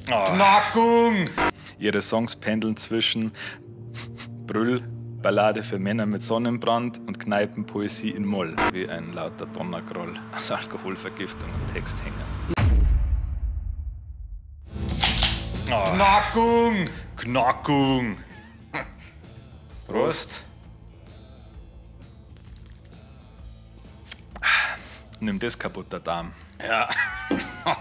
Knackung! Ihre Songs pendeln zwischen Brüll, Ballade für Männer mit Sonnenbrand und Kneipenpoesie in Moll, wie ein lauter Donnergroll aus Alkoholvergiftung und Texthänger. Oh. Knackung! Knackung! Prost! Nimm das kaputt, der Darm. Ja.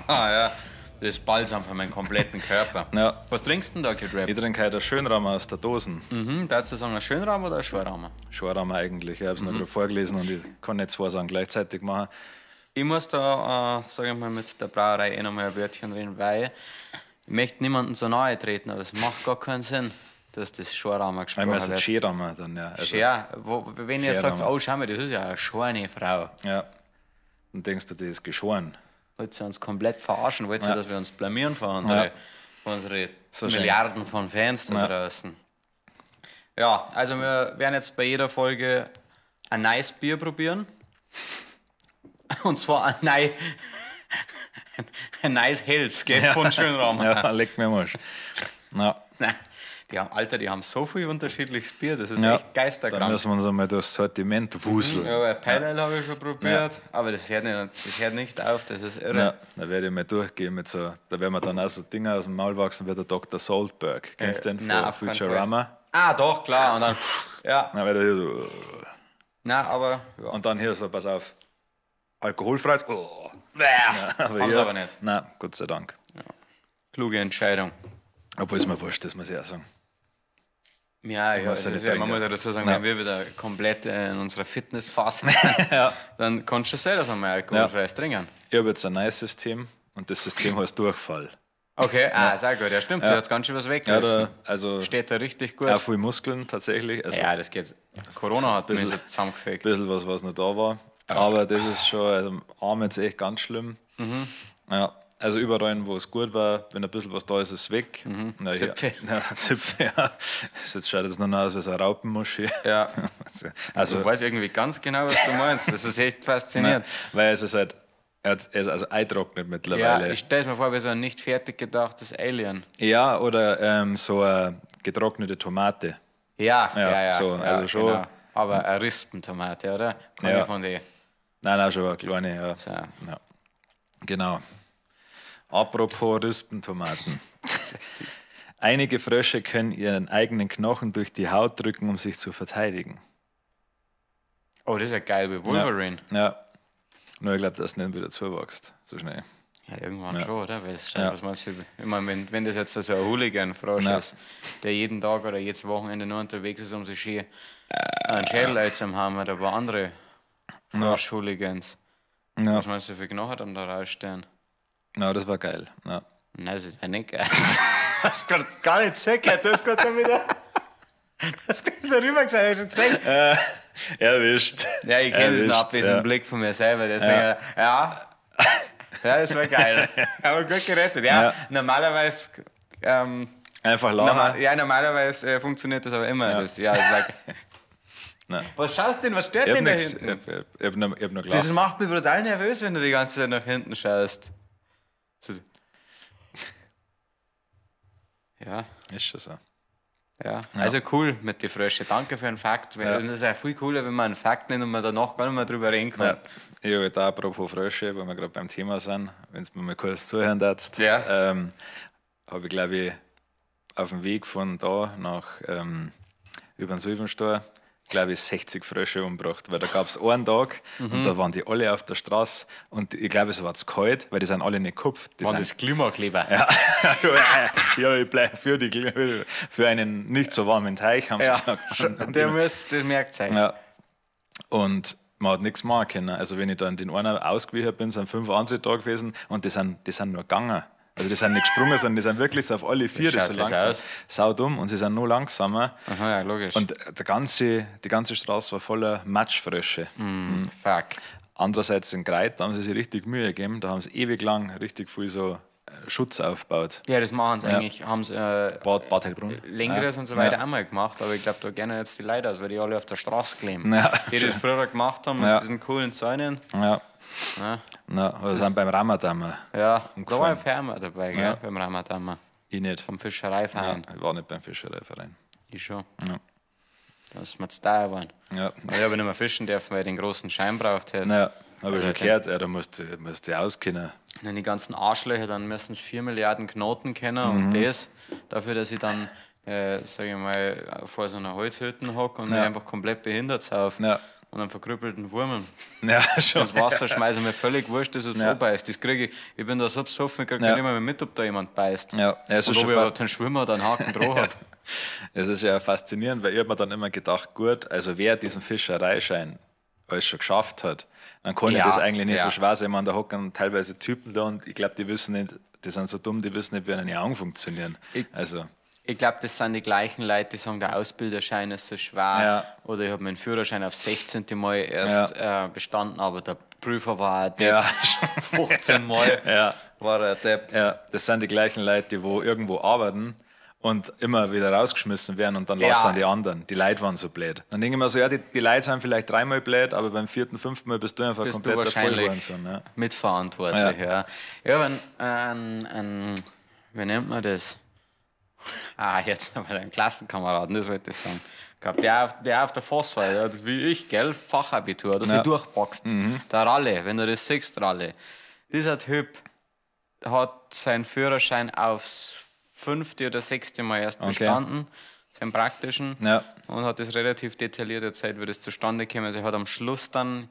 Ja. Das ist Balsam für meinen kompletten Körper. Ja. Was trinkst du denn da, Kid Rap? Ich trinke heute einen Schönramer aus der Dosen. Mhm, darfst du sagen, ein Schönramer oder ein Schorramer? Schorramer eigentlich. Ich habe es noch gerade vorgelesen und ich kann nicht zwei Sachen gleichzeitig machen. Ich muss da, sag ich mal, mit der Brauerei eh nochmal ein Wörtchen reden, weil ich möchte niemandem so nahe treten, aber es macht gar keinen Sinn, dass das Schorramer gesprochen Einmal ist ein wird. Scheramer dann, ja. Also, Scher, wenn ihr sagt, Scherramer. oh, schau mal, das ist ja eine schorne Frau. Ja. Dann denkst du, die ist geschoren. Wollt ihr uns komplett verarschen? Wollt ihr, dass wir uns blamieren vor unsere, vor unsere So schön. Milliarden von Fans da draußen? Ja, also wir werden jetzt bei jeder Folge ein neues Bier probieren. Und zwar ein neues Helles, gell, von Schönraum. Ja, leck mir am Arsch. Ja. Nein, die haben, Alter, die haben so viel unterschiedliches Bier, das ist Ja. echt Da geisterkrank. müssen wir uns einmal durchs Sortiment wuseln. Ja, aber Pale Ale habe ich schon probiert, aber das hört nicht auf, das ist irre. Ja, da werde ich mal durchgehen mit so, da werden wir dann auch so Dinger aus dem Maul wachsen wie der Dr. Saltberg. Kennst du den von Nein, auf keinen Fall. Futurama? Ah, doch, klar. Und dann, ja. Na, weil er hier so, Nein, aber, ja. und dann hier so, pass auf, alkoholfrei. Oh. Bäh, Aber haben sie hier- aber nicht. Nein, Gott sei Dank. Kluge Entscheidung. Obwohl es mir wurscht ist, muss ich auch sagen. Ja, ja, muss es ja ist nicht ja, man trinken. muss ja dazu sagen, Ja. wenn wir wieder komplett in unserer Fitnessphase sind, dann kannst du sein, dass wir mal alkoholfreies trinken. Ich habe jetzt ein neues System und das System heißt Durchfall. Okay, ah, sehr gut. Ja, stimmt, du hast ganz schön was Ja, weggerissen. da, also Steht da richtig gut. auch viel Muskeln tatsächlich. Also Ja, das geht. Corona hat mich Bisschen- so zusammengefegt. bisschen was, was noch da war. Aber das ist schon, also am Arm jetzt echt ganz schlimm. Mhm. Ja, also überall, wo es gut war, wenn ein bisschen was da ist, ist es weg. Na, hier- Zipfel. Ja, Zipfel, ja. Jetzt schaut es nur noch aus wie so eine Raupenmuschi. Ja. Also, Du weißt irgendwie ganz genau, was du meinst. Das ist echt faszinierend. weil es ist halt, er ist also eintrocknet Ja, mittlerweile. ich stelle es mir vor, wie so ein nicht fertig gedachtes Alien. Ja, oder so eine getrocknete Tomate. Ja, ja, Ja, ja. so, ja, also schon- Genau. Aber eine Rispentomate, oder? Keine Ja. von den. Nein, nein, schon eine kleine, ja. So. Ja. Genau. Apropos Rispentomaten. Einige Frösche können ihren eigenen Knochen durch die Haut drücken, um sich zu verteidigen. Oh, das ist ja geil wie Wolverine. Ja. Nur ich glaube, dass es nicht wieder zuwächst. So schnell. Ja, irgendwann schon, oder? Weil es scheint, Ja. was meinst du, ich meine, wenn das jetzt so ein Hooligan-Frosch Ja. ist, der jeden Tag oder jedes Wochenende nur unterwegs ist, um sich schön einen Schädel einzuhaben oder ein paar andere Frosch-Hooligans. Ja. Was meinst du, für Knochen dann da rausstehen? Ja, das war geil. Ja. Nein, das ist ja nicht geil. Das ist grad gar nicht zugehört, du hast gerade da wieder. Das ist so rübergeschaut, hast du schon gesehen? Erwischt. Ja, ich kenne diesen Erwischt, abwesenden ja. Blick von mir selber. Der sagt, ja, ja, das war geil. Aber gut gerettet. Ja, Ja. normalerweise, Einfach lachen. normalerweise funktioniert das aber immer. Das, ja, das war Nein. Was schaust du denn? Was stört Ich hab denn da nix. Ich hinten? hab nur gelacht. Das macht mich brutal nervös, wenn du die ganze Zeit nach hinten schaust. So. Ja. Ist schon so. Ja, also cool mit den Frösche. Danke für den Fakt. Weil Ja. Das ist ja viel cooler, wenn man einen Fakt nennt und man danach gar nicht mehr drüber reden kann. Ja. Ich habe da apropos Frösche, weil wir gerade beim Thema sind, wenn du mir mal kurz zuhören darfst, Ja. habe ich, glaube ich, auf dem Weg von da nach über den Sylvenstein, glaube ich, 60 Frösche umgebracht, weil da gab es einen Tag und da waren die alle auf der Straße und ich glaube, es war zu kalt, weil die sind alle nicht gekupft. Die Waren sind, das Klimakleber? ja, ja, ich bleib für einen nicht so warmen Teich, haben sie gesagt. Der muss, das merkt sich. Ja. Und man hat nichts machen können. Also wenn ich dann den einen ausgewichen bin, sind 5 andere da gewesen und die sind nur gegangen. Also die sind nicht gesprungen, sondern die sind wirklich so auf alle vier schaut so das langsam. aus? Sau dumm und sie sind nur langsamer. Aha, ja, logisch. Und die ganze Straße war voller Matschfrösche. Fuck. Andererseits in Greit, da haben sie sich richtig Mühe gegeben. Da haben sie ewig lang richtig viel so Schutz aufgebaut. Ja, das machen sie eigentlich, haben sie Bad Heilbrunn. Längeres ja. und so weiter Ja. auch mal gemacht, aber ich glaube, da gerne jetzt die Leute aus, weil die alle auf der Straße kleben. Ja. Die das früher gemacht haben mit Ja. diesen coolen Zäunen. Ja. Ja, Na, wir sind beim Ramadan. Ja, da war ich ferner dabei, gell, Ja. beim Ramadan. Ich nicht. Vom Fischereiverein. Ja, ich war nicht beim Fischereiverein. Ich schon. Ja. Da ist mir zu teuer geworden. Ja. Aber ich habe nicht mehr fischen dürfen, weil ich den großen Schein braucht hätte. Naja, habe ich schon Also, gehört, ja, da musst du auskennen. Dann die ganzen Arschlöcher, dann müssen sie 4 Milliarden Knoten kennen Mhm. und das dafür, dass ich dann, sag ich mal, vor so einer Holzhütte hocke und mich einfach komplett behindert sauf. Ja. Und einen verkrüppelten Wurm. Ja, schon. Das Wasser schmeiße ich mir völlig wurscht, dass es Ja. beißt. Das kriege ich, ich bin da so besoffen, ich kriege Ja. nicht mehr mit, ob da jemand beißt. Ja, es ist und schon ob ich fast- überhaupt einen Schwimmer oder einen Haken dran habe. Es ist ja faszinierend, weil ich hab mir dann immer gedacht, gut, also wer diesen Fischereischein alles schon geschafft hat, dann kann ja Ja, das eigentlich nicht ja. so schwer sein. Ich meine, da hocken teilweise Typen da und ich glaube, die wissen nicht, die sind so dumm, die wissen nicht, wie eine Augen funktionieren. Also, Ich glaube, das sind die gleichen Leute, die sagen, der Ausbilderschein ist so schwer. Ja. Oder ich habe meinen Führerschein auf 16. Mal erst bestanden, aber der Prüfer war ein Depp. ja, 15 Mal Ja. war er ein Depp. ja, das sind die gleichen Leute, die wo irgendwo arbeiten und immer wieder rausgeschmissen werden und dann lag es Ja. an die anderen. Die Leute waren so blöd. Dann denke ich mir so, ja, die Leute sind vielleicht dreimal blöd, aber beim vierten, fünften Mal bist du einfach Bist du komplett der wahrscheinlich Vollhurensohn. Ne? mitverantwortlich, ja. Ja, aber ein, wie nennt man das? Ah, jetzt haben wir einen Klassenkameraden, das wollte ich sagen. Gehabt, der auf der Phosphor, der hat wie ich, gell, Fachabitur, hat er sich Ja. Mhm. durchboxt. Der Ralle, wenn du das siehst, Ralle. Dieser Typ hat seinen Führerschein aufs 5. oder 6. Mal erst bestanden, seinen praktischen, Ja. und hat das relativ detailliert erzählt, wie das zustande kam. Also er hat am Schluss dann,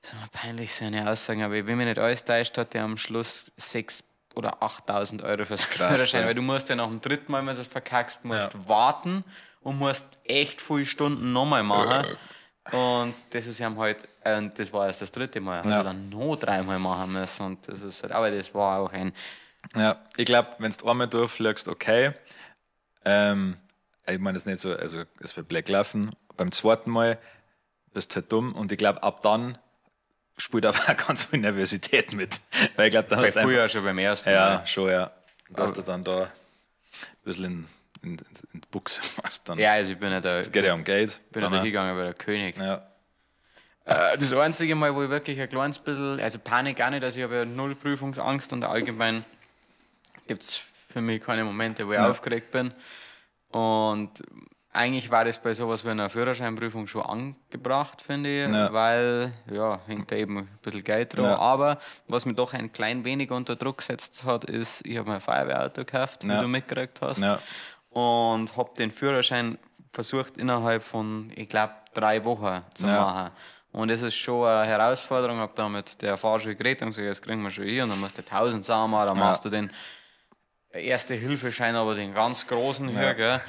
das ist immer peinlich, seine Aussagen, aber ich will mich nicht alles täuscht, hat er am Schluss 6.000 oder 8.000 Euro für seinen Führerschein, ja. weil du musst ja nach dem dritten Mal, wenn du es verkackst, musst warten und musst echt viele Stunden nochmal machen. Und das ist ja halt, und das war erst das dritte Mal, also Ja. dann noch dreimal machen müssen. Und das ist halt, aber das war auch ein, Ja, ich glaube, wenn du einmal durchfliegst, okay. Ich meine, es ist nicht so, also es wird black laufen. Beim zweiten Mal bist du halt dumm und ich glaube, ab dann spielt aber auch ganz viel Nervosität mit. Weil ich glaube, dann bei hast du einfach, früher schon beim ersten ja, Mal. schon, ja. Dass du dann da ein bisschen in die Buchse machst. Dann. Ja, also ich bin ja da, Es geht ja um Geld. bin ja Dann da auch. hingegangen wie der König. Ja, Das einzige Mal, wo ich wirklich ein kleines bisschen, also Panik auch nicht, also ich habe ja null Prüfungsangst und allgemein gibt es für mich keine Momente, wo ich aufgeregt bin. Und eigentlich war das bei sowas wie einer Führerscheinprüfung schon angebracht, finde ich, Ja. weil, ja, hängt da eben ein bisschen Geld dran. Ja. Aber was mich doch ein klein wenig unter Druck gesetzt hat, ist, ich habe mein Feuerwehrauto gekauft, wie Ja. du mitgekriegt hast. Ja. Und habe den Führerschein versucht innerhalb von, ich glaube, 3 Wochen zu Ja. machen. Und das ist schon eine Herausforderung. Hab da mit der Fahrschule geredet und gesagt, das kriegen wir schon hin. Und dann musst du 1000 Sachen machen, dann machst du den Erste-Hilfeschein, aber den ganz großen hier, gell?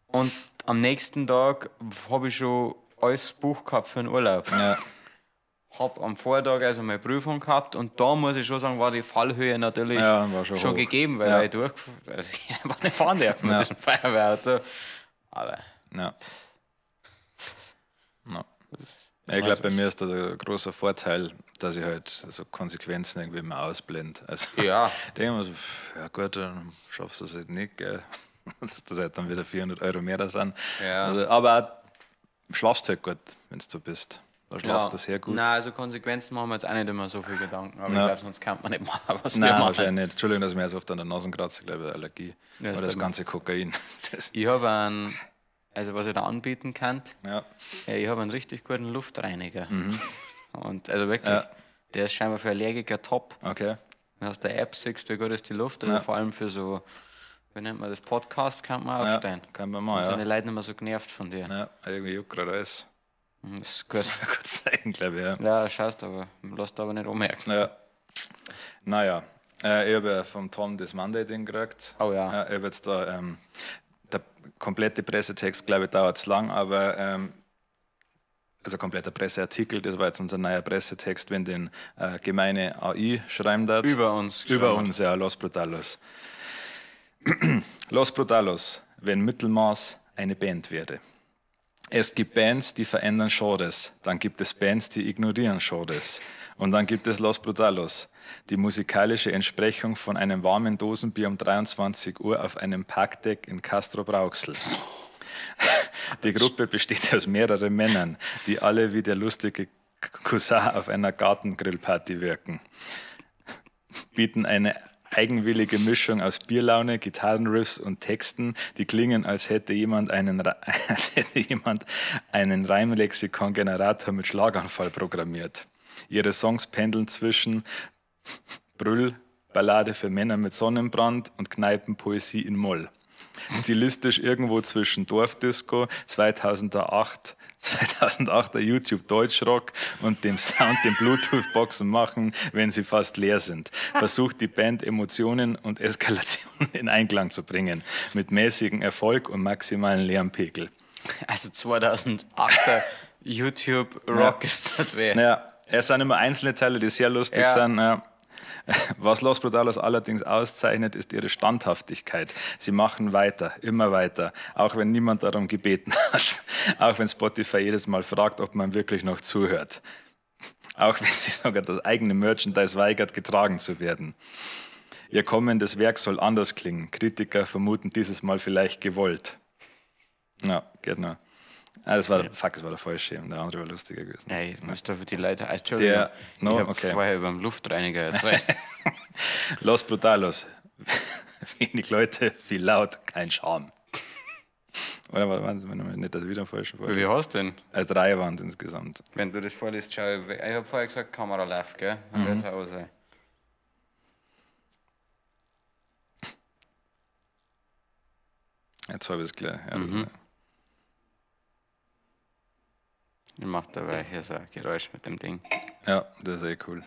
Und am nächsten Tag habe ich schon alles Buch gehabt für den Urlaub. ja, Hab am Vortag also meine Prüfung gehabt und da muss ich schon sagen, war die Fallhöhe natürlich Ja, war schon hoch. gegeben, weil Ja. ich durch, also ich einfach nicht fahren darf mit Ja. diesem Feuerwehrauto. Aber ja. Ja. Ich glaube, bei mir ist da der große Vorteil, dass ich halt so Konsequenzen irgendwie immer ausblende. Also, Ja. ich denke mir so, pff, ja gut, dann schaffst du es halt nicht, gell. Dass das halt dann wieder 400 Euro mehr sind. Ja. Also, aber auch, schlafst halt gut, wenn du so bist. Da schlafst du sehr gut. Nein, also Konsequenzen machen wir jetzt auch nicht immer so viel Gedanken, aber Ja. ich glaube, sonst kann man nicht machen, was wir Nein, machen. wahrscheinlich nicht. Entschuldigung, dass ich mir jetzt oft an der Nase kratze, ich glaube, Allergie. Ja, das Oder das tut mir- ganze Kokain. Das, Ich habe einen, also was ich da anbieten kann, ja. ja, ich habe einen richtig guten Luftreiniger. Und also wirklich, Mhm. Ja. der ist scheinbar für Allergiker top. Okay. Wenn du aus der App siehst, wie gut ist die Luft, also Ja. vor allem für so, wie nennt man das, Podcast kann man Ja, aufstehen. kann man mal, Sind ja. die Leute nicht mehr so genervt von dir. Ja, irgendwie juckt gerade alles. Das ist gut. Gut sein, glaube ich, ja. Ja, schaust aber, lass aber nicht ummerken. Ja. Naja, ich habe ja vom Tom das Monday-Ding gekriegt. Oh ja. Ich habe jetzt da, der komplette Pressetext, glaube ich, dauert zu lang, aber also kompletter Presseartikel, das war jetzt unser neuer Pressetext, wenn den gemeine AI schreiben darf. Über uns. Über uns, ja, Los Brutalos. Los Brutalos, wenn Mittelmaß eine Band wäre. Es gibt Bands, die verändern Genres, dann gibt es Bands, die ignorieren Genres. Und dann gibt es Los Brutalos, die musikalische Entsprechung von einem warmen Dosenbier um 23 Uhr auf einem Parkdeck in Castrop-Rauxel. Die Gruppe besteht aus mehreren Männern, die alle wie der lustige Cousin auf einer Gartengrillparty wirken. Bieten eine eigenwillige Mischung aus Bierlaune, Gitarrenriffs und Texten, die klingen, als hätte jemand einen, Reimlexikon-Generator mit Schlaganfall programmiert. Ihre Songs pendeln zwischen Brüll, Ballade für Männer mit Sonnenbrand und Kneipenpoesie in Moll. Stilistisch irgendwo zwischen Dorfdisco, 2008er YouTube Deutschrock und dem Sound, den Bluetooth-Boxen machen, wenn sie fast leer sind. Versucht die Band Emotionen und Eskalationen in Einklang zu bringen, mit mäßigem Erfolg und maximalen Lärmpegel. Also 2008er YouTube Rock ist das weh. Ja, es sind immer einzelne Teile, die sehr lustig sind. Ja. Was Los Brutalos allerdings auszeichnet, ist ihre Standhaftigkeit. Sie machen weiter, immer weiter, auch wenn niemand darum gebeten hat. Auch wenn Spotify jedes Mal fragt, ob man wirklich noch zuhört. Auch wenn sie sogar das eigene Merchandise weigert, getragen zu werden. Ihr kommendes Werk soll anders klingen. Kritiker vermuten dieses Mal vielleicht gewollt. Ja, genau. Ah, das war, fuck, das war der falsche. Der andere war lustiger gewesen. Ja, ich muss da für die Leute. Entschuldigung, ich habe vorher über den Luftreiniger erzählt. Los Brutalos. Wenig Leute, viel laut, kein Charme. Oder warte, nicht, dass ich wieder falsch vorlese. Wie hast du denn? Also 3 waren es insgesamt. Wenn du das vorliest, schau ich. Ich habe vorher gesagt, Kamera läuft, gell? Und jetzt auch so. Jetzt habe ich es gleich. Ja, Ich mache dabei hier so ein Geräusch mit dem Ding. Ja, das ist eh cool.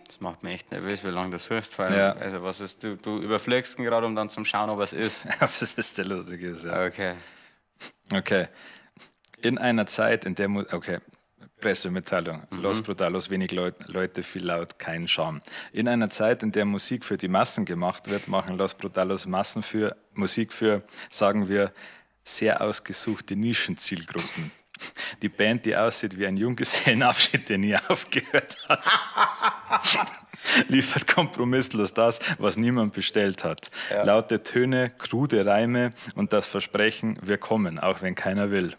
Das macht mich echt nervös, wie lange du suchst. Vor allem, ja. Also was ist, du überfliegst ihn gerade, um dann zum Schauen, ob es ist. Ja, was ist der lustig ist, ja. Okay. Okay. In einer Zeit, in der... Okay. Pressemitteilung. Los Brutalos, wenig Leute, viel laut, kein Charme. In einer Zeit, in der Musik für die Massen gemacht wird, machen Los Brutalos Massen für Musik für, sagen wir, sehr ausgesuchte Nischenzielgruppen. Die Band, die aussieht wie ein Junggesellenabschied, der nie aufgehört hat, liefert kompromisslos das, was niemand bestellt hat. Ja. Laute Töne, krude Reime und das Versprechen, wir kommen, auch wenn keiner will.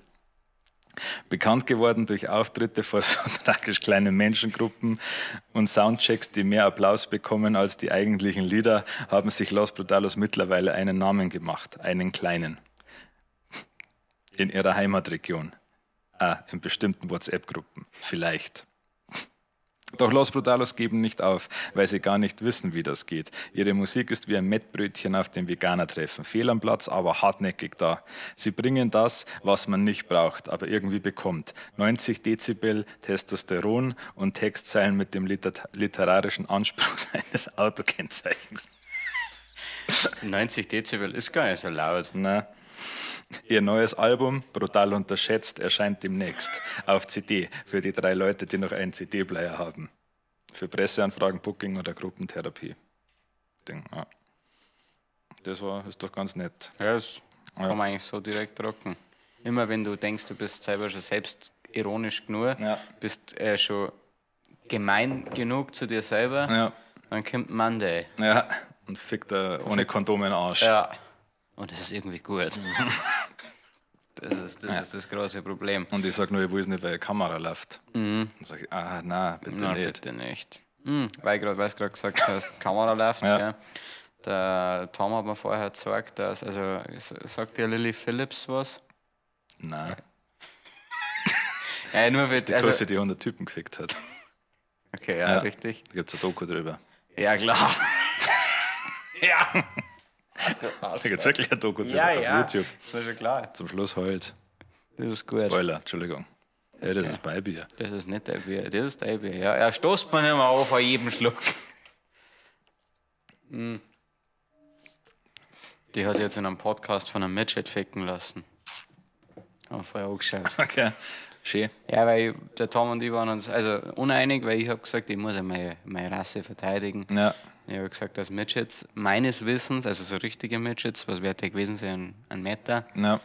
Bekannt geworden durch Auftritte vor so tragisch kleinen Menschengruppen und Soundchecks, die mehr Applaus bekommen als die eigentlichen Lieder, haben sich Los Brutalos mittlerweile einen Namen gemacht, einen kleinen. In ihrer Heimatregion. Ah, in bestimmten WhatsApp-Gruppen. Vielleicht. Doch Los Brutalos geben nicht auf, weil sie gar nicht wissen, wie das geht. Ihre Musik ist wie ein Mettbrötchen auf dem Veganer-Treffen. Fehl am Platz, aber hartnäckig da. Sie bringen das, was man nicht braucht, aber irgendwie bekommt. 90 Dezibel Testosteron und Textzeilen mit dem literarischen Anspruch seines Autokennzeichens. 90 Dezibel ist gar nicht so laut. Na. Ihr neues Album, brutal unterschätzt, erscheint demnächst auf CD für die 3 Leute, die noch einen CD-Player haben. Für Presseanfragen, Booking oder Gruppentherapie. Ding, ja. Das ist doch ganz nett. Ja, das kann man eigentlich so direkt drucken. Immer wenn du denkst, du bist selber schon selbst ironisch genug, bist schon gemein genug zu dir selber, dann kommt Monday. Ja, und fickt da ohne Kondom in den Arsch. Ja. Und das ist irgendwie gut. Das ist das große Problem. Und ich sag nur, ich weiß nicht, weil die Kamera läuft. Mhm. Dann sag ich, nein, bitte nicht. Bitte nicht. Mhm, weil du gerade gesagt hast, Kamera läuft. Ja. Ja. Der Tom hat mir vorher gesagt, dass, also sagt dir Lily Phillips was? Nein. Ja, nur für die Tusse, die 100 Typen gefickt hat. Okay, ja, richtig. Da gibt es eine Doku drüber. Ja, klar. Ja. Da gibt es wirklich eine Doku drüber auf YouTube. Das war schon klar. Zum Schluss heult. Das ist gut. Spoiler, Entschuldigung. Ja, das ist mein Bier. Das ist nicht dein Bier, das ist dein Bier. Ja, er stoßt mir nicht mehr auf an jedem Schluck. Mm. Die hat sich jetzt in einem Podcast von einem Midget ficken lassen. Haben wir vorher angeschaut. Okay, schön. Ja, weil der Tom und ich waren uns also uneinig, weil ich habe gesagt, ich muss ja meine Rasse verteidigen. Ja. Ich habe gesagt, dass Midgets meines Wissens, also so richtige Midgets, was wird der gewesen sein, ein Meter, ja,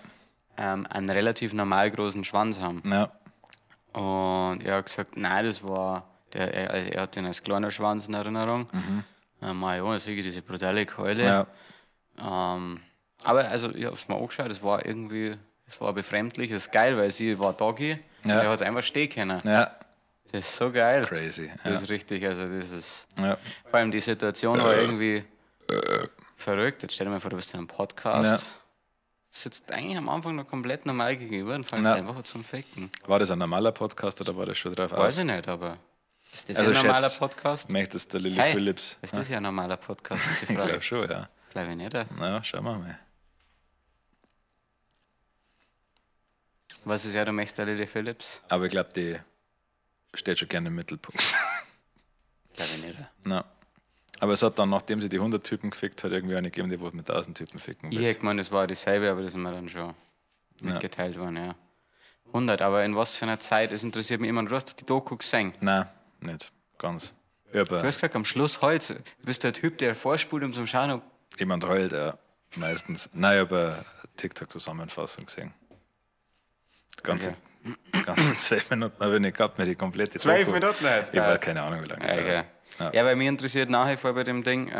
einen relativ normal großen Schwanz haben. Ja. Und er hat gesagt, nein, das war, er hat den als kleiner Schwanz in Erinnerung. Mhm. Ja, sehe ich diese brutale Keule. Ja. Aber also, ich habe es mir angeschaut, es war irgendwie, Das war befremdlich. Das ist geil, weil sie war Doggy und er hat einfach stehen können. Ja. Das ist so geil. Crazy. Das ist richtig, also das ist. Ja. Vor allem die Situation war irgendwie verrückt. Jetzt stell dir mal vor, du bist in einem Podcast. Ja. Sitzt eigentlich am Anfang noch komplett normal gegenüber und fängst einfach an zum Ficken. War das ein normaler Podcast oder war das schon drauf Weiß aus? ich nicht, aber ist das Also ein normaler schätz, Podcast? Möchtest du Lily Hey, Phillips? Ist das ja ein normaler Podcast, ist die Ich Frage. glaube schon, ja. Glaube ich nicht. Na, schauen wir mal. Was ist ja, du möchtest der Lily Phillips? Aber ich glaube, die steht schon gerne im Mittelpunkt. Glaube ich nicht. Na. Aber es hat dann, nachdem sie die 100 Typen gefickt hat, irgendwie eine gegeben, die wohl mit 1000 Typen ficken Ich will. hätte gemeint, das war dieselbe, aber das ist mir dann schon mitgeteilt worden, ja. 100, aber in was für einer Zeit? Es interessiert mich immer. Du hast doch die Doku gesehen. Nein, nicht ganz. Ich hab, Du hast gesagt, am Schluss heult. Du bist der Typ, der vorspult, um zum Schauen, ob. jemand heult, ja, meistens. Nein, ich habe eine TikTok-Zusammenfassung gesehen. Die ganze, ganze 12 Minuten habe ich nicht gehabt, mir die komplette 12 Doku. Minuten hat's Ich habe gedauert. keine Ahnung, wie lange Okay. dauert. Ja. Ja, weil mich interessiert nach wie vor bei dem Ding.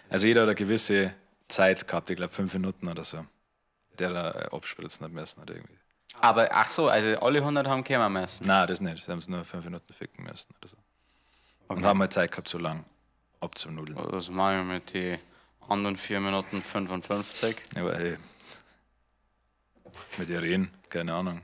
Also jeder hat eine gewisse Zeit gehabt, ich glaube 5 Minuten oder so, der da abspritzen hat müssen oder irgendwie. Aber ach so, also alle 100 haben kommen müssen. Nein, das nicht. Sie haben es nur 5 Minuten ficken müssen oder so. Und haben halt Zeit gehabt, so lang abzunudeln. Was mache ich mit den anderen 4 Minuten 55? Aber hey, mit ihr reden, keine Ahnung.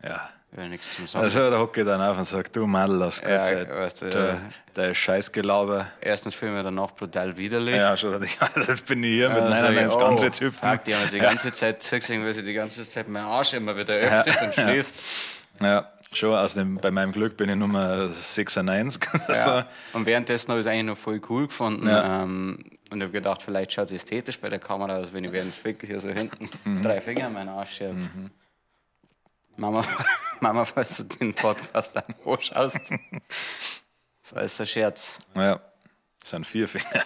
Ja. Ja, nichts zum Sagen. Also da hocke ich dann auf und sag, du Madel, lass gut Ja, sein. weißt du, Der, der Scheißgelaber. Erstens fühle ich mich danach brutal widerlich. Ja, schon, das bin ich hier mit Dann sag ich, 99 oh, anderen Typen. Fuck, die haben sich die ganze Zeit zugesehen, weil sie die ganze Zeit meinen Arsch immer wieder öffnet und schließt. Ja, schon, außerdem bei meinem Glück bin ich Nummer 96. Also, Ja. Und währenddessen habe ich es eigentlich noch voll cool gefunden. Ja. Und habe gedacht, vielleicht schaut es ästhetisch bei der Kamera aus, wenn ich während des Fick hier so hinten 3 Finger in meinen Arsch schiebe. Mama, Mama, falls du den Podcast anschaust. Das war alles ein Scherz. Ja, das sind 4 Finger.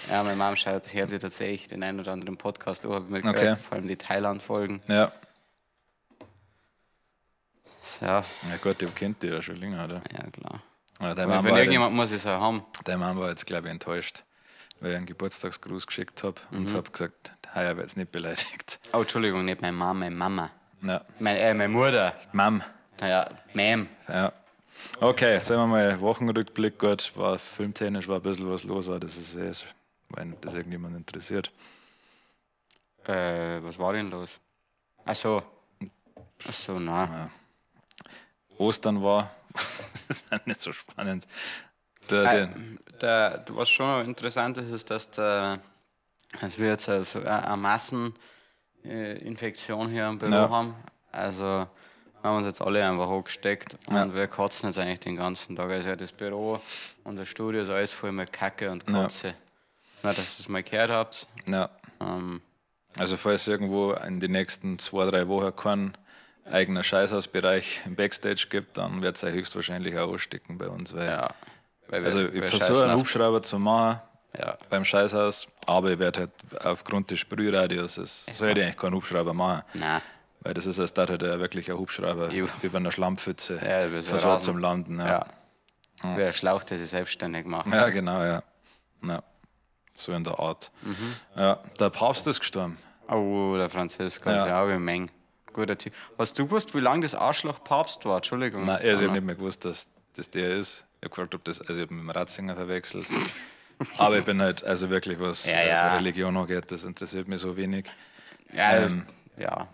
Ja, meine Mom schaut, hört sich tatsächlich den einen oder anderen Podcast an, hab ich mir Okay. gehört, vor allem die Thailand-Folgen. Ja. Ja, Ja gut, die kennt die ja schon länger, oder? ja klar. Ja, deine Aber Mama wenn war, irgendjemand muss es ja haben. deine Mama war jetzt, glaube ich, enttäuscht, weil ich einen Geburtstagsgruß geschickt habe und habe gesagt, heuer wird's nicht beleidigt. Oh, Entschuldigung, nicht meine Mom, meine Mama. Ja. Meine Mutter. Mom. Naja, Ma'am. Ja. Okay, sollen wir mal Wochenrückblick. Gut, war filmtechnisch war ein bisschen was los, aber das ist eh, wenn das irgendjemand interessiert. Was war denn los? Ach so. Ach so, nein. Ja. Ostern war, das ist nicht so spannend. Was schon interessant ist, ist, dass wir jetzt also eine Masseninfektion hier im Büro haben. Also wir haben uns jetzt alle einfach hochgesteckt und wir kotzen jetzt eigentlich den ganzen Tag. Also das Büro, unser Studio ist alles voll mit Kacke und Kotze. Ja. Na, dass ihr es mal gehört habt. Ja. Also falls irgendwo in den nächsten 2-3 Wochen kein eigener Scheißhausbereich im Backstage gibt, dann wird es ja höchstwahrscheinlich auch anstecken bei uns. Weil, ja, weil wir, also ich versuche einen Hubschrauber zu machen beim Scheißhaus, aber ich werde halt aufgrund des Sprühradius, es sollte ich eigentlich keinen Hubschrauber machen. Nein. Weil das ist, als da halt wirklich ein Hubschrauber über einer Schlammpfütze versucht zum Landen. Ja. Ja. Wer Schlauch, der sich selbstständig macht. Ja, genau, ja. Ja. So in der Art. Mhm. Ja, der Papst ist gestorben. Oh, der Franziska ist ja auch eine Menge. Guter Typ. Hast du gewusst, wie lange das Arschloch Papst war? Entschuldigung. Nein, also ich habe nicht mehr gewusst, dass das der ist. Ich habe gefragt, ob das, also ich habe mit dem Ratzinger verwechselt. Aber ich bin halt, also wirklich, was also Religion angeht, das interessiert mich so wenig. Ja, ja.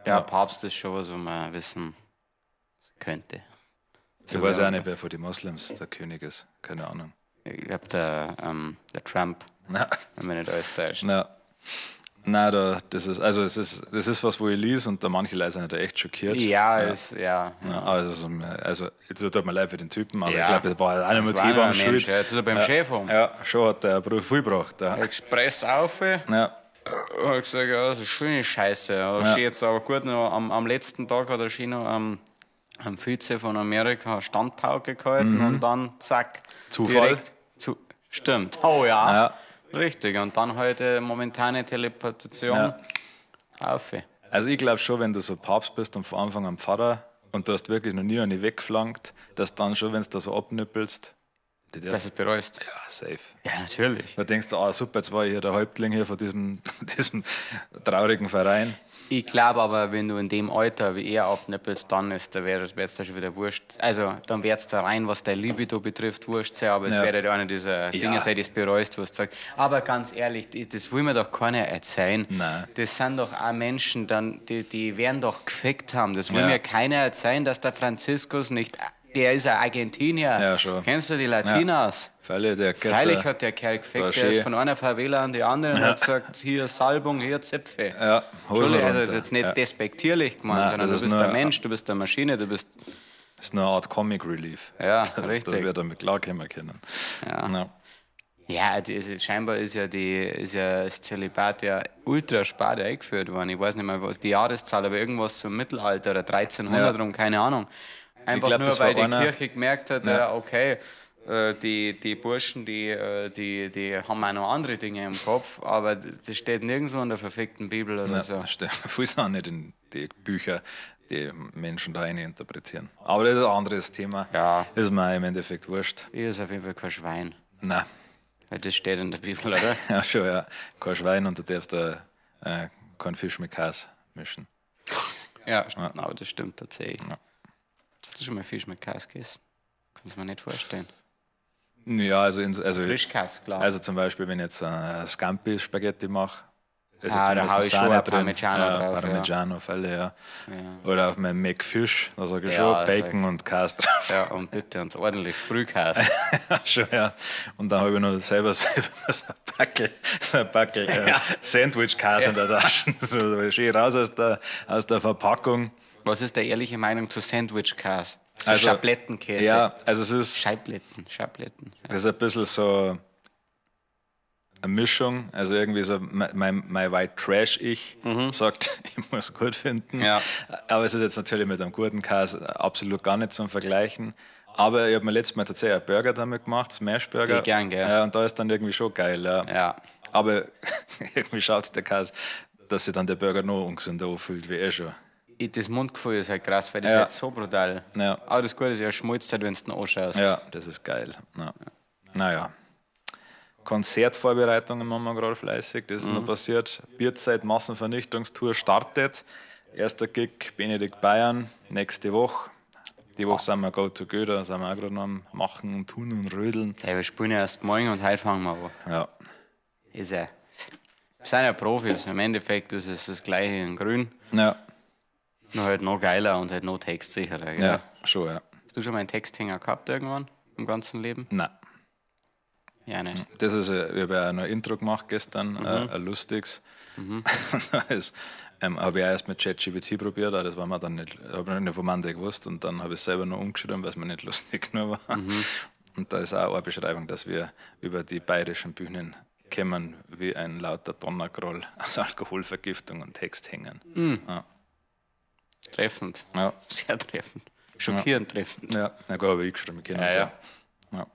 Ja, Papst ist schon was, was man wissen könnte. Ich weiß auch nicht, wer von den Moslems der König ist. Keine Ahnung. Ich glaube, der Trump. Nein. Wenn man nicht alles täuscht. Nein. Nein, das ist, also es ist, das ist was, wo ich lese und da manche Leute sind da echt schockiert. Ja, ja. Ist, ja. Ja, also, also, jetzt tut mir leid für den Typen, aber ich glaube, es war auch nicht mehr Thema am Schuld. Ja, jetzt ist er beim Chef um. Ja, schon hat der Beruf viel gebracht. Ja. Express auf. Ja. Ich hab gesagt, ja, das ist schöne Scheiße. Ja. Jetzt aber gut, noch am letzten Tag hat er schön noch am Vize von Amerika Standpauke gehalten und dann zack. Zufall. Direkt stimmt. Oh ja. Richtig, und dann heute momentane Teleportation auf. Also ich glaube schon, wenn du so Papst bist und von Anfang an Pfarrer und du hast wirklich noch nie eine weggeflankt, dass dann schon, wenn du da so abnippelst, Die darf- Dass du es bereust. Ja, safe. Ja, natürlich. Da denkst du, ah, super, jetzt war ich hier der Häuptling hier von diesem, diesem traurigen Verein. Ich glaube aber, wenn du in dem Alter wie er abnippelst, dann ist da wär, wär's da schon wieder wurscht. Also, dann wär's da rein, was dein Libido betrifft, wurscht sein, aber es Ja. wäre halt einer dieser Dinge sein, die du bereust, wo du sagst. Aber ganz ehrlich, das will mir doch keiner erzählen. Nein. Das sind doch auch Menschen, dann, die werden doch gefickt haben. Das will Ja. mir keiner erzählen, dass der Franziskus nicht. Der ist ein Argentinier. Ja, schon. Kennst du die Latinas? Freilich, der geht Freilich da- hat der Kerl da gefickt, der schön. ist von einer Favela an die andere und hat gesagt, hier Salbung, hier Zipfe. Ja, Hosen Entschuldigung, also das runter. ist jetzt nicht Ja. despektierlich gemeint, Nein, sondern das du ist bist nur- ein Mensch, du bist eine Maschine, du bist. Das ist nur eine Art Comic Relief. Ja, Dass richtig. wir damit klarkommen können. Ja. Ja. Ja, das ist, scheinbar ist ja, ist ja das Zölibat ja ultra spät eingeführt worden. Ich weiß nicht mehr, was die Jahreszahl, aber irgendwas zum Mittelalter oder 1300 Ja. rum, keine Ahnung. Einfach glaub, nur, das war weil die einer- Kirche gemerkt hat, ja, okay, die Burschen, die haben auch noch andere Dinge im Kopf, aber das steht nirgendwo in der verfickten Bibel oder Ja, so. stimmt. Viel sind nicht in die Bücher, die Menschen da rein interpretieren. Aber das ist ein anderes Thema. Ja. Ist mir im Endeffekt wurscht. Ich ist auf jeden Fall kein Schwein. Nein. Weil das steht in der Bibel, oder? Ja, schon, ja. Kein Schwein und du darfst da keinen Fisch mit Käse mischen. Ja, aber das stimmt tatsächlich. Hast du schon mal Fisch mit Käse gegessen? Kannst du mir nicht vorstellen. Ja, also, also, Frischkäse, klar. also zum Beispiel, wenn ich jetzt Scampi-Spaghetti mache, ist Ah, jetzt da hau ich schon Sahne ein Parmigiano ja, drauf, ja. Parmigiano, Fälle, ja. Oder auf meinem McFish, da sage ich Ja, schon das Bacon sag und Käse drauf. ja, und bitte uns ordentlich Sprühkäse. Schon, ja. Und dann habe ich noch selber so ein Packel, Sandwich-Käse in der Tasche. So schön raus aus der Verpackung. Was ist deine ehrliche Meinung zu Sandwich-Käse? Zu Also, Schablettenkäse? Ja, also es ist, Scheibletten, Schabletten. das ist ein bisschen so eine Mischung. Also irgendwie so mein White Trash-Ich sagt, ich muss gut finden. Ja. Aber es ist jetzt natürlich mit einem guten Käse absolut gar nicht zum Vergleichen. Aber ich habe mir letztes Mal tatsächlich einen Burger damit gemacht, Smash Burger. Die gern, gell? Ja, und da ist dann irgendwie schon geil. Ja. Ja. Aber irgendwie schaut der Käse, dass sich dann der Burger noch ungesünder anfühlt, wie eh schon. Das Mundgefühl ist halt krass, weil das Ja. ist halt so brutal. Ja. Aber das Gute ist, er schmolzt halt, wenn du ihn anschaust. Ja, das ist geil. Ja. Naja. Konzertvorbereitungen machen wir gerade fleißig, das ist noch passiert. Bierzeit Massenvernichtungstour startet. Erster Gig Benedikt Bayern, nächste Woche. Die Woche sind wir Go to Go, da sind wir auch gerade noch am Machen und Tun und Rödeln. Ja, wir spielen ja erst morgen und heute fangen wir an. Ja, Ist ja. Wir sind ja Profis. Im Endeffekt ist es das Gleiche in Grün. ja, Nur halt noch geiler und halt noch textsicherer. Gell? ja, schon, ja. Hast du schon mal einen Texthänger gehabt irgendwann im ganzen Leben? Nein. Ja, nicht. Das ist, ich habe ja auch noch ein Intro gemacht gestern, ein lustiges. Da ist, habe ich auch erst mit ChatGPT probiert, aber das war mir dann nicht, habe ich nicht vom Ende gewusst und dann habe ich es selber noch umgeschrieben, weil es mir nicht lustig genug war. Und da ist auch eine Beschreibung, dass wir über die bayerischen Bühnen kämen wie ein lauter Donnergroll aus Alkoholvergiftung und Texthängern. Ja. Treffend. Ja. Sehr treffend. Schockierend treffend. Ja, na gut, habe ich geschrieben, wir kennen uns Ja, ja. Ja.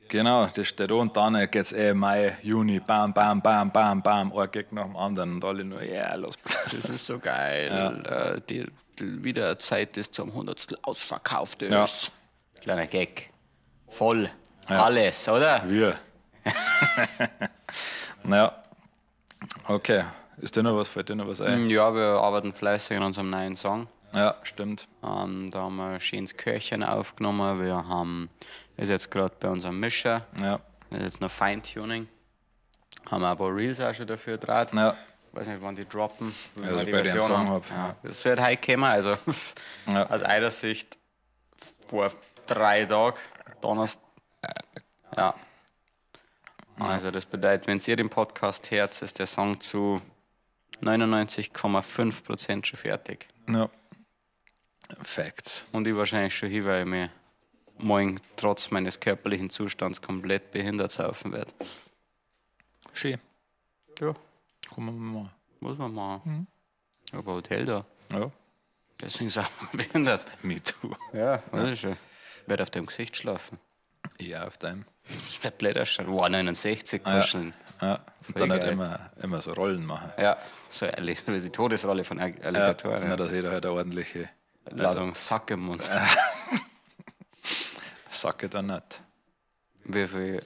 Genau, das steht an und dann geht es Mai, Juni, bam, bam, bam, bam, bam, ein Gig nach dem anderen und alle nur, ja, yeah, los. Das ist so geil. Die wieder Zeit ist zum Hundertstel ausverkauft ist. Ja. Kleiner Gag. Voll. Alles, oder? Wir. Naja, okay. Ist dir noch was, fällt dir noch was ein? Ja, wir arbeiten fleißig an unserem neuen Song. Ja, stimmt. Da haben wir ein schönes Chörchen aufgenommen. Wir haben, ist jetzt gerade bei unserem Mischer. Ja, Das ist jetzt noch Feintuning. Haben wir ein paar Reels auch schon dafür gedreht. ja, Weiß nicht, wann die droppen. Wenn Also wir die bei den Version Song haben. hab, Ja. Das wird heute kommen. Also Ja. aus eurer Sicht vor 3 Tagen, Donnerstag. Ja. Also das bedeutet, wenn ihr den Podcast hört, ist der Song zu 99,5% schon fertig. ja. Facts. Und ich wahrscheinlich schon hin, weil ich mich morgen trotz meines körperlichen Zustands komplett behindert saufen werde. Schön. Ja. Kommen wir mal. Muss man machen. Ich hab ein Hotel da. Ja. Deswegen sind wir behindert. Me too. Ja, weiß ich schon. Ich werde auf dem Gesicht schlafen. Ja, auf deinem. Das wird blöd ausschauen. Wow, 69 kuscheln. Ja. Und dann halt geil. immer so Rollen machen. Ja, so ehrlich. Das ist die Todesrolle von Alligatoren. Na, Ja. dass jeder halt eine ordentliche Ladung Sack im Mund. Sacke dann nicht. Wie viel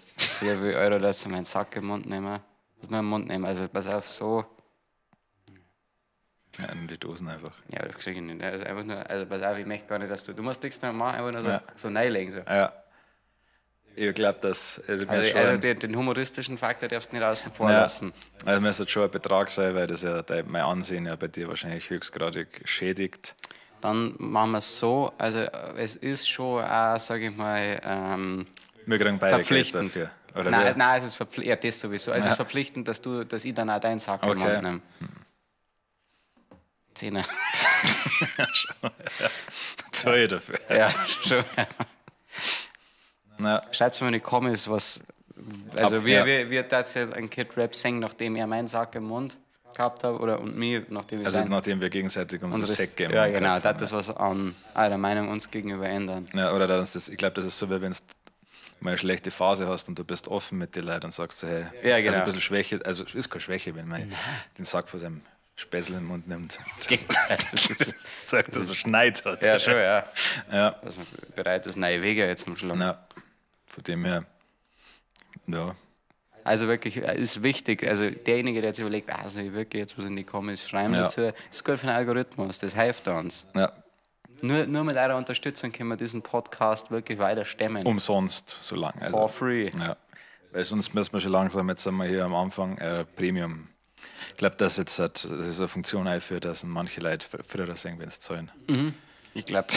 Euro darfst du meinen Sack im Mund nehmen? Das nur im Mund nehmen. Also pass auf, so. Ja, in die Dosen einfach. Ja, das krieg ich nicht. Also einfach nur, also pass auf, ich möchte gar nicht, dass du. Du musst nichts mehr machen, einfach nur so, so reinlegen. So. Ja. Ich glaube, dass. Also, Also den humoristischen Faktor darfst du nicht außen vor lassen. Also, mir sollte schon ein Betrag sein, weil das ja mein Ansehen ja bei dir wahrscheinlich höchstgradig schädigt. Dann machen wir es so, also es ist schon auch, sag ich mal, Wir kriegen beide Geld verpflichtend. dafür. Oder Nein, wer? nein, es ist verpflichtend. Ja, das sowieso. Es ist verpflichtend, dass ich dann auch deinen Sack im Okay. Mund nehme. Zehner. Zahl ich dafür. Ja, schon. Na, Schreibt mir in die Comments, was. Also, Ab- wie, ja. wie das jetzt ein Kid Rap singen, nachdem er meinen Sack im Mund gehabt hat, oder und mir, nachdem ich also sein. nachdem wir gegenseitig unsere Säcke im Ja, Mund genau, gehabt haben, das was an eurer Meinung uns gegenüber ändern. Ja, oder dann ist das, ich glaube, das ist so, wie wenn du mal eine schlechte Phase hast und du bist offen mit den Leuten und sagst so, hey, Ja, genau. also ein bisschen Schwäche, also ist keine Schwäche, wenn man den Sack von seinem Späßel im Mund nimmt. Das, das zeigt, dass er Schneid hat. Ja, schon, ja. Ja. Dass man bereit ist, neue Wege jetzt zum Schlagen. Ja, von dem her, ja. Also wirklich, ist wichtig. Also derjenige, der jetzt überlegt, also ich wirklich jetzt was in die Comments schreiben dazu, ist gut für den Algorithmus, das hilft uns. Ja. Nur mit eurer Unterstützung können wir diesen Podcast wirklich weiter stemmen. Umsonst so lange. Also, For free. Ja. Weil sonst müssen wir schon langsam, jetzt sind wir hier am Anfang, Premium. Ich glaube, das jetzt hat, das ist eine Funktion einführt, dass manche Leute früher sehen, wenn sie zahlen. Mhm. Ich glaube.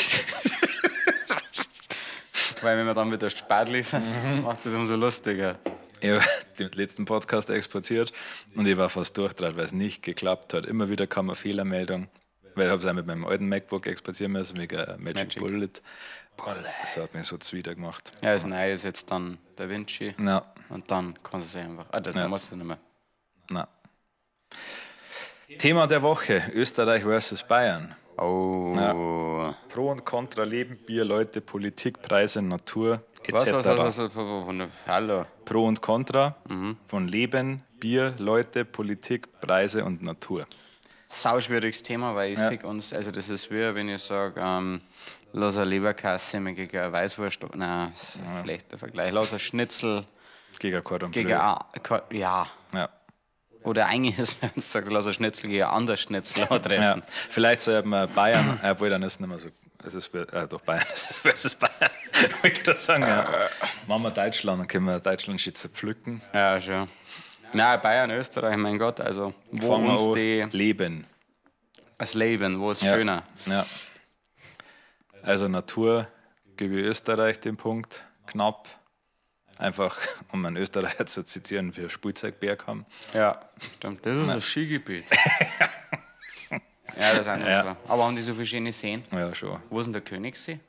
Weil wenn wir dann wieder spät liefern, macht das umso lustiger. Ich habe den letzten Podcast exportiert und ich war fast durchdreht, weil es nicht geklappt hat. Immer wieder kam eine Fehlermeldung, weil ich habe es auch mit meinem alten MacBook exportieren müssen, wegen Magic, Magic. Bullet. Das hat mich so zuwider gemacht. Ja, das Neue ist jetzt dann Da Vinci. Ja. Und dann kannst du es einfach. Ah, das ja. musst du nicht mehr. Na. Thema der Woche: Österreich versus Bayern. Oh. Ja. Pro und Contra Leben, Bier, Leute, Politik, Preise, Natur etc. Was, hallo. Pro und Contra von Leben, Bier, Leute, Politik, Preise und Natur. Sauschwieriges Thema, weil ich sehe uns, also das ist wie, wenn ich sage, lass eine Leberkasse gegen eine Weißwurst, nein, das ist ein schlechter Vergleich. Lass ein Schnitzel gegen Cordon Bleu. Gegen ja. Ja. Oder eigentlich ist, wenn du sagst, lass ein Schnitzel gegen ein anderes Schnitzel antreten. Ja. Vielleicht sollte man Bayern, obwohl dann ist es nicht mehr so, es ist, doch Bayern, es ist versus Bayern, wollte ich gerade sagen, ja. Machen wir Deutschland, dann können wir Deutschland schon zerpflücken. Ja, schon. Nein, Bayern, Österreich, mein Gott, also wo Fangen wir uns an. die Leben. Das Leben, wo ist Ja. schöner? Ja. Also Natur gebe ich Österreich den Punkt, knapp. Einfach, um einen Österreicher zu zitieren, wir Spielzeugberg haben. Ja, stimmt. Das ist ein Skigebiet. Ja, das sind unsere. Aber haben die so viele schöne Seen? Ja, schon. Wo ist denn der Königssee?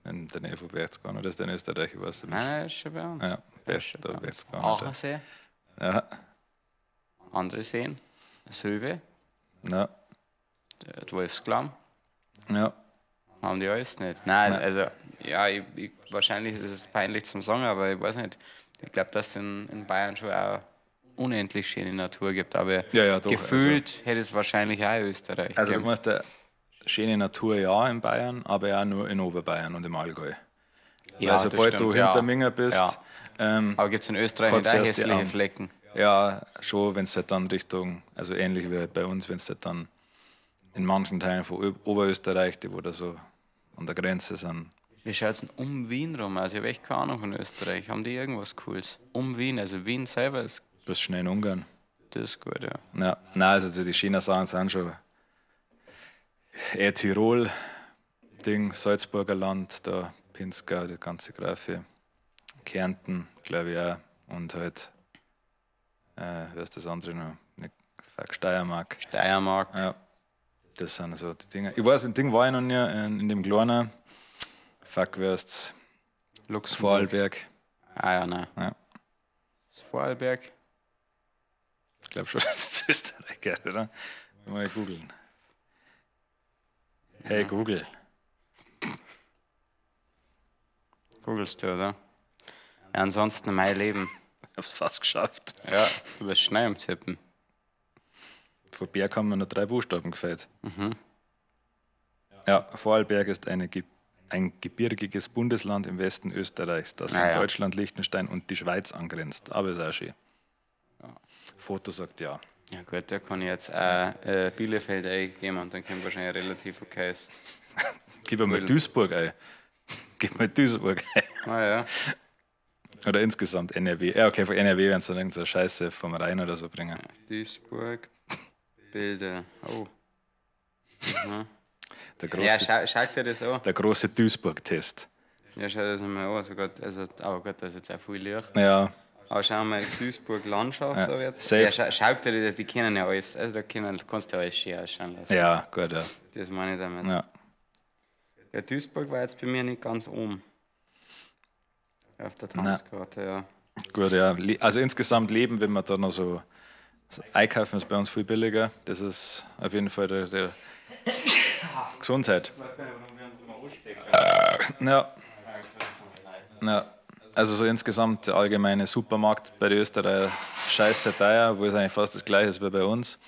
In der Nähe von Berchtesgaden, oder ist der in Österreich? Ich weiß nicht. Nein, nein, das ist schon bei uns. Ja, Das ist schon da bei uns. Berchtesgaden. Aachensee, Ja. andere Seen, Sylve, Ja. die Wolfsklamm. Ja. Haben die alles nicht. Nein, also, ja, ich, wahrscheinlich ist es peinlich zum Sagen, aber ich weiß nicht. Ich glaube, dass es in Bayern schon auch unendlich schöne Natur gibt, aber Ja, ja, doch, gefühlt hätte es wahrscheinlich auch Österreich. Also du gegeben. meinst, schöne Natur ja in Bayern, aber ja nur in Oberbayern und im Allgäu. ja, Weil sobald das stimmt, du hinter ja. Minga bist, Ja. Aber gibt es in Österreich nicht kannst auch erst die hässliche Arme. Flecken? Ja, schon, wenn es halt dann Richtung, also ähnlich wie bei uns, wenn es halt dann in manchen Teilen von Oberösterreich, die wo da so an der Grenze sind. Wie schaut es denn um Wien rum? Also ich habe echt keine Ahnung von Österreich. Haben die irgendwas Cooles? Um Wien, also Wien selber ist, Bist schnell in Ungarn. das ist gut, ja. Ja, nein, also so die schönen Sachen sind schon eher Tirol, Ding, Salzburger Land, da Pinzgau, die ganze Grafe, Kärnten, glaube ich auch. Und halt, wer ist das andere noch? Nicht, fuck, Steiermark. Steiermark. Ja, das sind so die Dinge. Ich weiß, ein Ding war ich noch nie in dem kleinen, fuck, wer ist's? Luxemburg. Vorarlberg. Ah ja, nein. Ja. Das Vorarlberg. Ich glaube schon, dass das Österreich gehört, oder? Mal googeln. Hey Google. Googelst du, oder? Ja, ansonsten mein Leben. Ich hab's fast geschafft. Ja, du bist schnell am Tippen. Von Berg haben mir noch 3 Buchstaben gefällt. Ja, Vorarlberg ist eine Ein gebirgiges Bundesland im Westen Österreichs, das Ah, an ja. Deutschland, Liechtenstein und die Schweiz angrenzt. Aber ist auch schön. Foto sagt ja. Ja gut, da kann ich jetzt auch Bielefeld eingeben und dann kommt wahrscheinlich relativ okay. Gib einmal Duisburg ein. Gib mal Duisburg ein. Ah ja. Oder insgesamt NRW. Ja, okay, von NRW werden sie dann irgendeine Scheiße vom Rhein oder so bringen. Duisburg, Bilder. Oh. Der große, Ja, schau dir das an. der große Duisburg-Test. Ja, schau das nochmal an. Also Gott, also, aber gut, da ist jetzt auch viel Licht. Ja, Aber schau mal, Duisburg Landschaft Ja, da jetzt. safe. Ja, schau dir, die kennen ja alles. Also da können, kannst du ja alles schön ausschauen lassen. ja, gut, ja. Das meine ich damit. Ja. Ja, Duisburg war jetzt bei mir nicht ganz oben. Auf der Tanzkarte, ja. Gut, ja. Also insgesamt leben, wenn man da noch so einkaufen ist bei uns viel billiger. Das ist auf jeden Fall der Gesundheit. Ich weiß gar nicht, warum wir uns immer anstecken. Ja. Ja. Also so insgesamt der allgemeine Supermarkt bei den Österreichern scheiße teuer, wo es eigentlich fast das gleiche ist wie bei uns.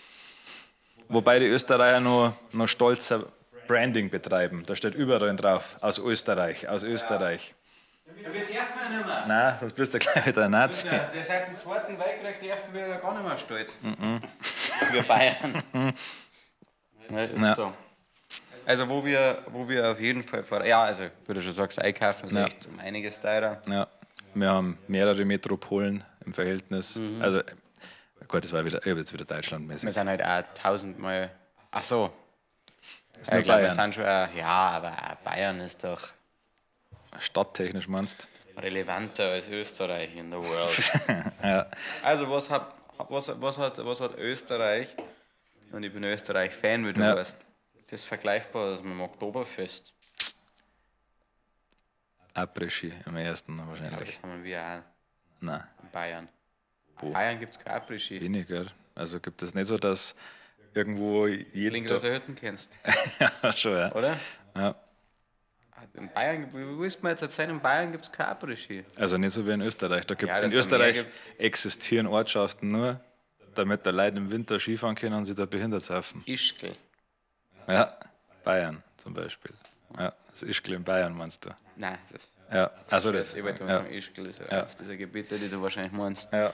Wobei die Österreicher noch stolzer Branding betreiben. Da steht überall drauf, aus Österreich, aus Österreich. Wir dürfen ja nicht mehr. Nein, sonst bist du gleich wieder ein Nazi. Ja, seit dem Zweiten Weltkrieg dürfen wir ja gar nicht mehr stolz. Wir Bayern. Ja, ist Ja. so. Also wo wir auf jeden Fall vor. Ja, also wie du schon sagst, einkaufen ist Ja. echt um einiges teurer. Ja, wir haben mehrere Metropolen im Verhältnis. Also, gut, das war wieder, ich hab jetzt wieder deutschlandmäßig. Wir sind halt auch tausendmal. Ach so. Ist Ja, nur ich glaube, wir Bayern. sind schon auch, ja, aber auch Bayern ist doch Stadttechnisch meinst relevanter als Österreich in the world. Ja. Also was hat Österreich, und ich bin Österreich-Fan, wie du Ja. weißt, das ist vergleichbar mit dem Oktoberfest. Après-Ski am ersten Aber wahrscheinlich. das haben wir auch Nein, in Bayern. Wo? In Bayern gibt es kein Après-Ski. weniger. Also gibt es nicht so, dass irgendwo jeden Klingt, Hütten kennst, Ja, schon, ja. oder? Ja. In Bayern, wie willst du mir jetzt erzählen, in Bayern gibt es kein Après-Ski? Also nicht so wie in Österreich. Da gibt, Ja, in dass da mehr Österreich gibt. existieren Ortschaften nur, damit da Leute im Winter Skifahren können und sich da behindert saufen. Ischgl. Ja, Bayern zum Beispiel. Ja, das Ischgl in Bayern meinst du? Nein, das, Ja, also das. ich wollte mal Ja. sagen, Ischgl ist ja eines dieser Gebiete, die du wahrscheinlich meinst. Ja.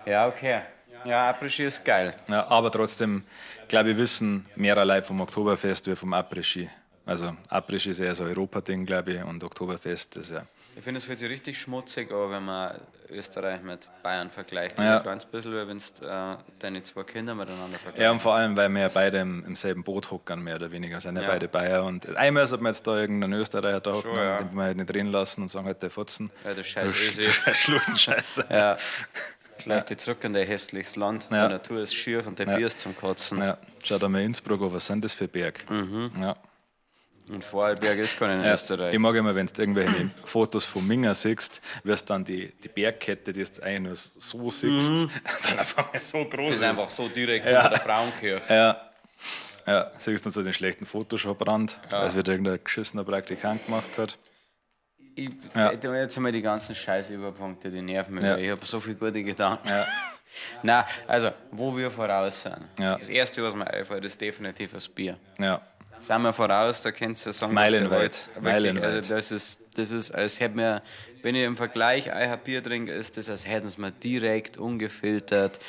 Ja, okay. Ja, Après-Ski ist geil. Ja, aber trotzdem, glaube ich, wissen mehr Leute vom Oktoberfest wie vom Après-Ski. Also Après-Ski ist eher so ein Europa-Ding, glaube ich, und Oktoberfest ist ja. Ich finde, es fühlt sich richtig schmutzig an, wenn man Österreich mit Bayern vergleicht. Das Ja. ist ein kleines bisschen, wie wenn du deine zwei Kinder miteinander vergleichst. Ja, und vor allem, weil wir ja beide im selben Boot hocken, mehr oder weniger. Sind ja, Ja. beide Bayer. Und einmal sollte man jetzt da irgendeinen Österreicher da hocken, Schon, ja. den wir halt nicht reden lassen und sagen halt, der Fotzen. Ja, du scheiß Du Ösi. Scheiß Schluchtenscheiße. Ja. Schleich dich zurück in dein hässliches Land. Ja. Die Natur ist schier und der Bier ist zum Kotzen. Ja. Schau da mal Innsbruck an, was sind das für Berg? Ja. Und Vorarlberg ist gar nicht in Ja, Österreich. Ich mag immer, wenn du irgendwelche Fotos von Minga siehst, wirst dann die Bergkette, die du eigentlich nur so siehst, dann auf einmal so groß Das ist ist. einfach so direkt unter der Frauenkirche. Ja. Ja, siehst du so den schlechten Photoshop-Rand, weil es wieder irgendein geschissener Praktikant gemacht hat. Ich, Ja. Jetzt haben wir die ganzen Scheiß-Überpunkte, die nerven mich. Ja. Ich habe so viele gute Gedanken. Ja. Na, also, wo wir voraus sind. Ja. Das Erste, was mir einfällt, ist definitiv das Bier. Ja. Sind wir voraus, da könnt ihr sagen, Meilenweit. was ihr wollt. Wirklich, Meilenweit. Also das ist, als hätten wir, wenn ich im Vergleich ein Bier trinke, ist das, als hätten sie mir direkt ungefiltert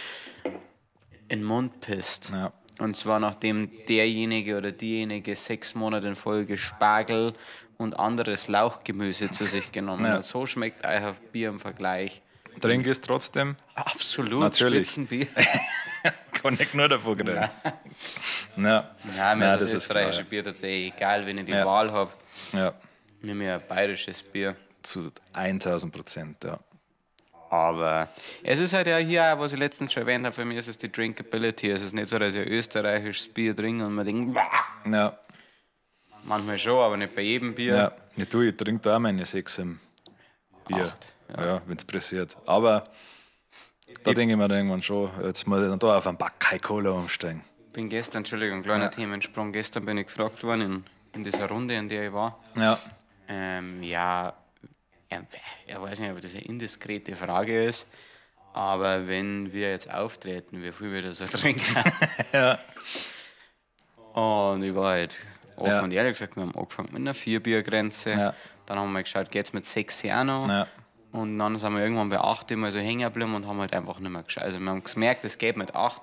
in den Mund pisst. Ja. Und zwar nachdem derjenige oder diejenige 6 Monate in Folge Spargel und anderes Lauchgemüse zu sich genommen Ja. hat. So schmeckt ein Bier im Vergleich. Trink es trotzdem. Absolut, Natürlich. Spitzenbier. Kann ich nur davon kriegen. Ja. Ja, mir Nein, ist das österreichische klar, Bier tatsächlich egal, wenn ich die Ja. Wahl habe. Ja. Nehme ich ein bayerisches Bier. Zu 1000%, ja. Aber es ist halt ja hier auch, was ich letztens schon erwähnt habe, für mich ist es die Drinkability. Es ist nicht so, dass ich ein österreichisches Bier trinke und man denkt, "Bah!" Ja, Manchmal schon, aber nicht bei jedem Bier. ja. Ja, du, ich trinke da auch meine 6 im Bier. Acht, ja, wenn es pressiert. Aber da denke ich mir dann irgendwann schon, jetzt muss ich dann da auf einen Back keine Cola umsteigen. Bin gestern, Entschuldigung, kleiner Themensprung, gestern bin ich gefragt worden in dieser Runde, in der ich war. Ja, Ja, ich weiß nicht, ob das eine indiskrete Frage ist, aber wenn wir jetzt auftreten, wie viel wir da so trinken? Ja. Und ich war halt offen Ja. und ehrlich gesagt, wir haben angefangen mit einer 4-Bier-Grenze. Ja. Dann haben wir geschaut, geht's mit 6 auch noch. Ja. Und dann sind wir irgendwann bei 8 immer so hängen geblieben und haben halt einfach nicht mehr geschaut. Also wir haben gemerkt, es geht mit 8.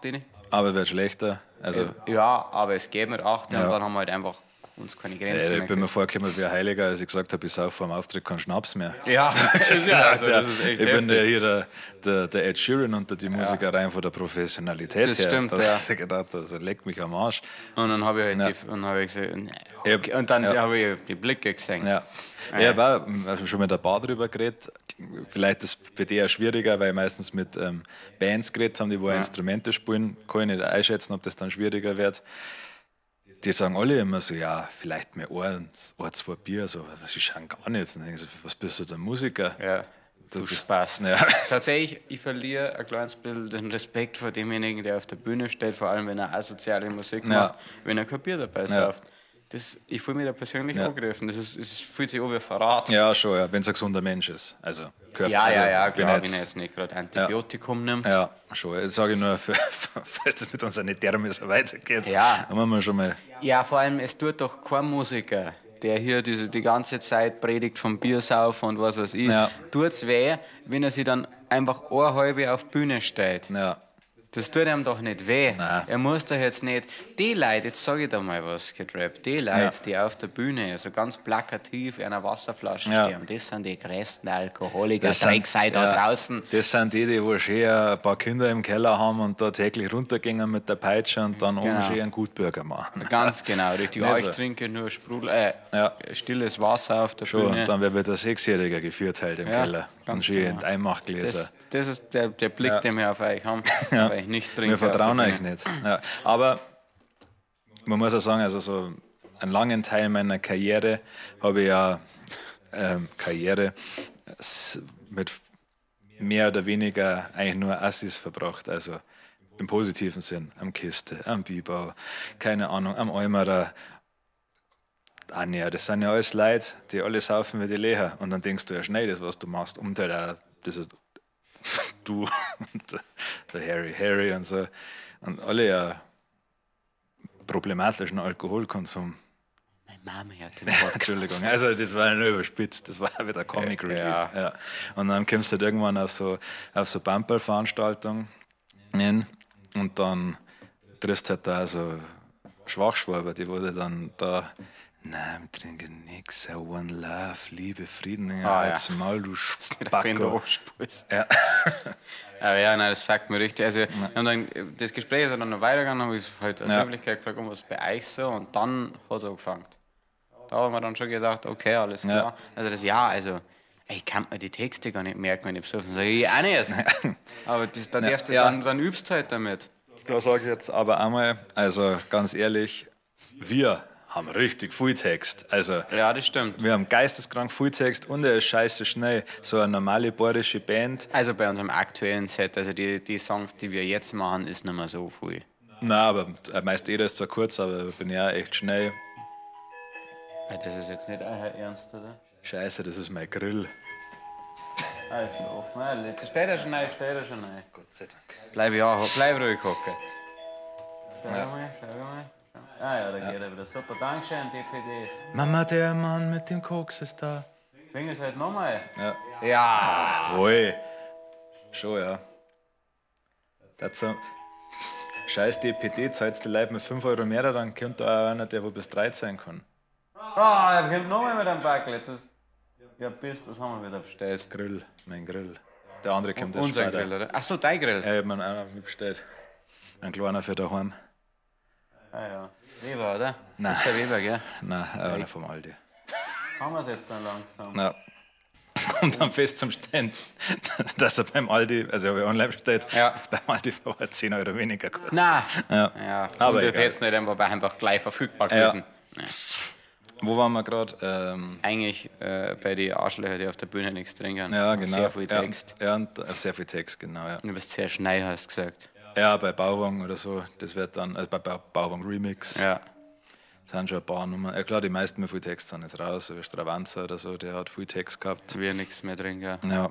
Aber wird schlechter. Also, Ja, aber es geht mit 8 Ja. und dann haben wir halt einfach uns keine Grenzen ich mehr bin mir gesetzt. vorgekommen wie ein Heiliger, als ich gesagt habe, ich sauf vor dem Auftritt keinen Schnaps mehr. Ja, das ist ja, also, das ist echt ich bin heftig. ja hier der Ed Sheeran unter die Musiker rein von der Professionalität Das her. stimmt, das ja. Ich gedacht, also leck mich am Arsch. Und dann habe ich halt Ja. die, und habe ich gesagt, nee, Ja. okay. Und dann Ja. habe ich die Blicke gesehen. Ja, ja war also schon mit der Bar drüber geredet. Vielleicht ist es für die auch schwieriger, weil meistens mit Bands geredet haben, die wo Instrumente spielen. Kann ich nicht einschätzen, ob das dann schwieriger wird. Die sagen alle immer so, ja, vielleicht mehr ein, zwei Bier, so, aber sie schauen gar nicht. Und dann denken sie, was bist du denn Musiker? Ja. Du bist- Spaß. Ja. Tatsächlich, ich verliere ein kleines bisschen den Respekt vor demjenigen, der auf der Bühne steht, vor allem wenn er asoziale Musik Ja. macht, wenn er kein Bier dabei sauft. Das, ich fühle mich da persönlich Ja. angegriffen. Das ist, es fühlt sich an wie Verrat. Ja, schon, ja, wenn es ein gesunder Mensch ist. Also, Körper, ja, also, ja, ja, wenn klar, er wenn er jetzt nicht gerade Antibiotikum nimmt. Ja, schon. Jetzt sage ich nur, falls das mit unseren Therme so weitergeht. Ja. Dann müssen wir schon mal. Ja, vor allem, es tut doch kein Musiker, der hier die ganze Zeit predigt vom Biersaufen und was weiß ich, Ja. tut's weh, wenn er sich dann einfach eine halbe auf die Bühne stellt. Ja, Das tut ihm doch nicht weh. Nein. Er muss doch jetzt nicht. Die Leute, jetzt sage ich dir mal was, Kid Rap, die Leute, Ja. die auf der Bühne so ganz plakativ in einer Wasserflasche Ja. stehen, das sind die größten Alkoholiker, Das sind- Drecksei da ja, draußen. Das sind die, die wo schön ein paar Kinder im Keller haben und da täglich runtergehen mit der Peitsche und dann oben Genau. schön einen Gutbürger machen. Ganz genau, richtig. Nicht Ah, ich so. trinke nur Sprudel, Ja. stilles Wasser auf der Schon, Bühne. und dann wird wieder der Sechsjähriger geführt halt im Ja, Keller. Und ganz schön genau. in Einmachgläser. Das ist der Blick, Ja. den wir auf euch haben, Ja. weil ich nicht trinke. Wir vertrauen auf der euch Bühne. nicht. Ja. Aber man muss auch sagen, also so einen langen Teil meiner Karriere habe ich ja mit mehr oder weniger eigentlich nur Assis verbracht. Also im positiven Sinn, am Kiste, am Bibau, keine Ahnung, am Eumerer. Ah, nee, das sind ja alles Leute, die alle saufen wie die Leher. Und dann denkst du ja schnell, das, was du machst, und halt auch, das ist du und der Harry und so. Und alle ja problematischen Alkoholkonsum. Meine Mama hört den Podcast. Entschuldigung, also das war nur überspitzt, das war wieder Comic Relief. Ja. Ja. Und dann kommst du halt irgendwann auf so Bumperl-Veranstaltungen und dann triffst halt da so Schwachschwaber, die wurde dann da, nein, wir trinken nix, one love, Liebe, Frieden, ja, Ah, ja. halt's Maul, du Wenn du Spacko. anspulst. Ja. Aber ja, nein, das fuckt mir richtig. Also, und dann, das Gespräch ist dann noch weitergegangen, habe ich halt aus Ja. Höflichkeit gefragt, um was bei euch so, und dann hat es angefangen. Da haben wir dann schon gedacht, okay, alles klar. Ja. Also das, ja, also, ey, ich kann mir die Texte gar nicht merken, wenn ich besoffen bin. Sag ich, auch nicht. Aber das, da darfst du, Ja. dann übst du halt damit. Da sage ich jetzt aber einmal, also ganz ehrlich, wir haben richtig viel Text. Also Ja, das stimmt. wir haben geisteskrank viel Text und er ist scheiße schnell. So eine normale bayerische Band. Also bei unserem aktuellen Set, also die Songs, die wir jetzt machen, ist nicht mehr so viel. Na, aber meist jeder ist zwar kurz, aber ich bin ja echt schnell. Ah, das ist jetzt nicht euer Ernst, oder? Scheiße, das ist mein Grill. Ah, ist schon offen. Ah, Steht er schon rein, steht er schon rein. Gott sei Dank. Bleib, ja, bleib ruhig hocken. Schau mal, schau mal. Ah ja, da geht er wieder. Super, Dankeschön, DPD. Mama, der Mann mit dem Koks ist da. Bring es halt nochmal. Ja. Ja. Oi. Schon, ja. Das so. Scheiß DPD, zahlst die Leute mit 5 Euro mehr, dann kommt da auch einer, der wo bis 3 sein kann. Ah, er kommt nochmal mit einem Backel. Jetzt ist. Ja, bist, was haben wir wieder bestellt? Grill, mein Grill. Der andere kommt erst Unser später. Grill, oder? Achso, dein Grill. Ja, ich hab mir einen bestellt. Ein kleiner für daheim. Ah ja. Weber, oder? Nein. Das ist der Weber, gell? Nein, einer vom Aldi. Haben wir es jetzt dann langsam? Ja. Und dann fest zum Stand, dass er beim Aldi, also ich habe online bestellt, Ja. beim Aldi war 10 Euro weniger kostet. Nein. Ja. Ja, Aber und egal. das jetzt nicht einfach gleich verfügbar Ja. gewesen. Ja. Wo waren wir gerade? Eigentlich bei den Arschlöchern, die auf der Bühne nichts trinken. Ja, genau. Sehr viel Text. Ja, und sehr viel Text, genau. Ja, Du bist sehr schnell, hast du gesagt. ja bei Bauwagen oder so, das wird dann, also bei Bauwagen Remix, Ja. sind schon ein paar Nummern. Ja klar, die meisten mit viel Text sind jetzt raus, so wie Stravanza oder so, der hat viel Text gehabt. Wir nichts mehr trinken. Ja,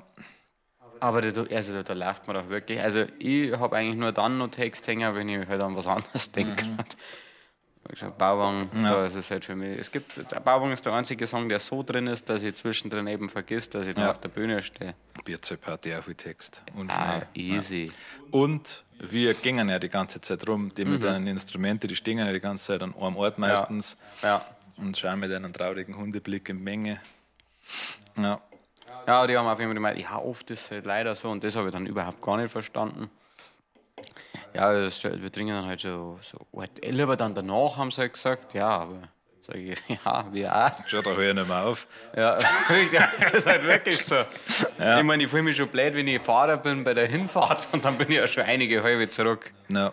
Aber da, also da läuft man doch wirklich. Also ich habe eigentlich nur dann noch Text hängen, wenn ich halt an was anderes denke. Mhm. Wie gesagt, Bauwagen, da ist es halt für mich. Es gibt, der Bauwagen ist der einzige Song, der so drin ist, dass ich zwischendrin eben vergiss, dass ich noch auf der Bühne stehe. Bierzeltparty auch viel Text. Und Ah, schnell. easy. Ja. Und wir gingen ja die ganze Zeit rum, die mit deinen Instrumenten, die stehen ja die ganze Zeit an einem Ort meistens. Ja. Und schauen mit einem traurigen Hundeblick in die Menge. Ja. Ja, die haben auf jeden Fall gemeint, ja, oft ist es halt leider so und das habe ich dann überhaupt gar nicht verstanden. Ja, das, wir trinken dann halt so, lieber dann danach, haben sie halt gesagt, ja, aber sag ich, ja, wir auch. Schon, da höre ich nicht mehr auf. Ja, das ist halt wirklich so. Ich meine, ich fühle mich schon blöd, wenn ich Fahrer bin bei der Hinfahrt und dann bin ich ja schon einige halbe zurück. Ja.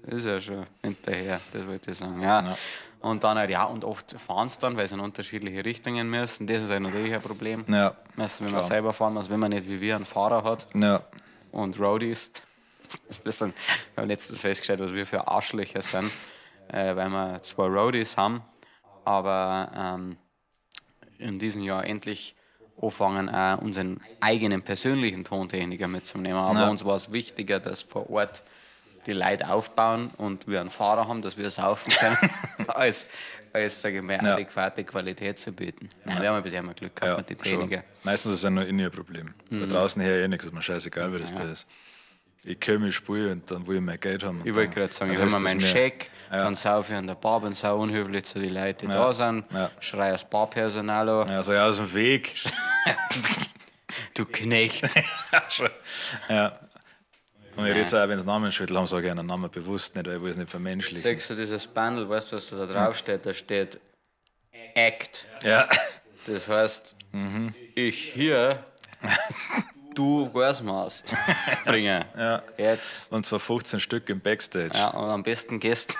Das ist ja schon hinterher, das wollte ich sagen. Ja. Ja. Und dann halt, ja, und oft fahren sie dann, weil sie in unterschiedliche Richtungen müssen. Das ist halt natürlich ein Problem. Ja. Meistens, wenn man Klar. selber fahren muss, wenn man nicht wie wir einen Fahrer hat Ja. und Roadies. Das ist dann, wir haben letztens festgestellt, was wir für Arschlöcher sind, weil wir zwei Roadies haben, aber in diesem Jahr endlich anfangen, auch unseren eigenen persönlichen Tontechniker mitzunehmen. Aber Ja. uns war es wichtiger, dass vor Ort die Leute aufbauen und wir einen Fahrer haben, dass wir saufen können, als sage ich mal, Ja. adäquate Qualität zu bieten. Nein, wir haben ja bisher immer Glück gehabt Ja, mit den schon. Technikern. Meistens ist es ja nur in ihr Problem. Weil draußen her eh nichts, ist mir scheißegal, wer das da ist. Ich komme, ich spiele und dann will ich mein Geld haben. und Ich wollte dann- gerade sagen, ich dann hol mir ist es meinen mir- Scheck, Ja. dann saufe ich an der Bar, bin sau unhöflich zu den Leuten, die da sind, Ja. schreie das Barpersonal an, Ja, so ja, aus dem Weg. du Knecht. Schon. Ja. Und ich rede auch, wenn sie Namen schütteln, haben, sage ich einen Namen bewusst nicht, weil ich will es nicht vermenschlichen. Siehst du dieses Bundle, weißt du, was da draufsteht? Da steht Act. Ja. Das heißt, ich hier, du Gasmaß bringen. Ja. Jetzt. Und zwar 15 Stück im Backstage. Ja, und am besten gestern.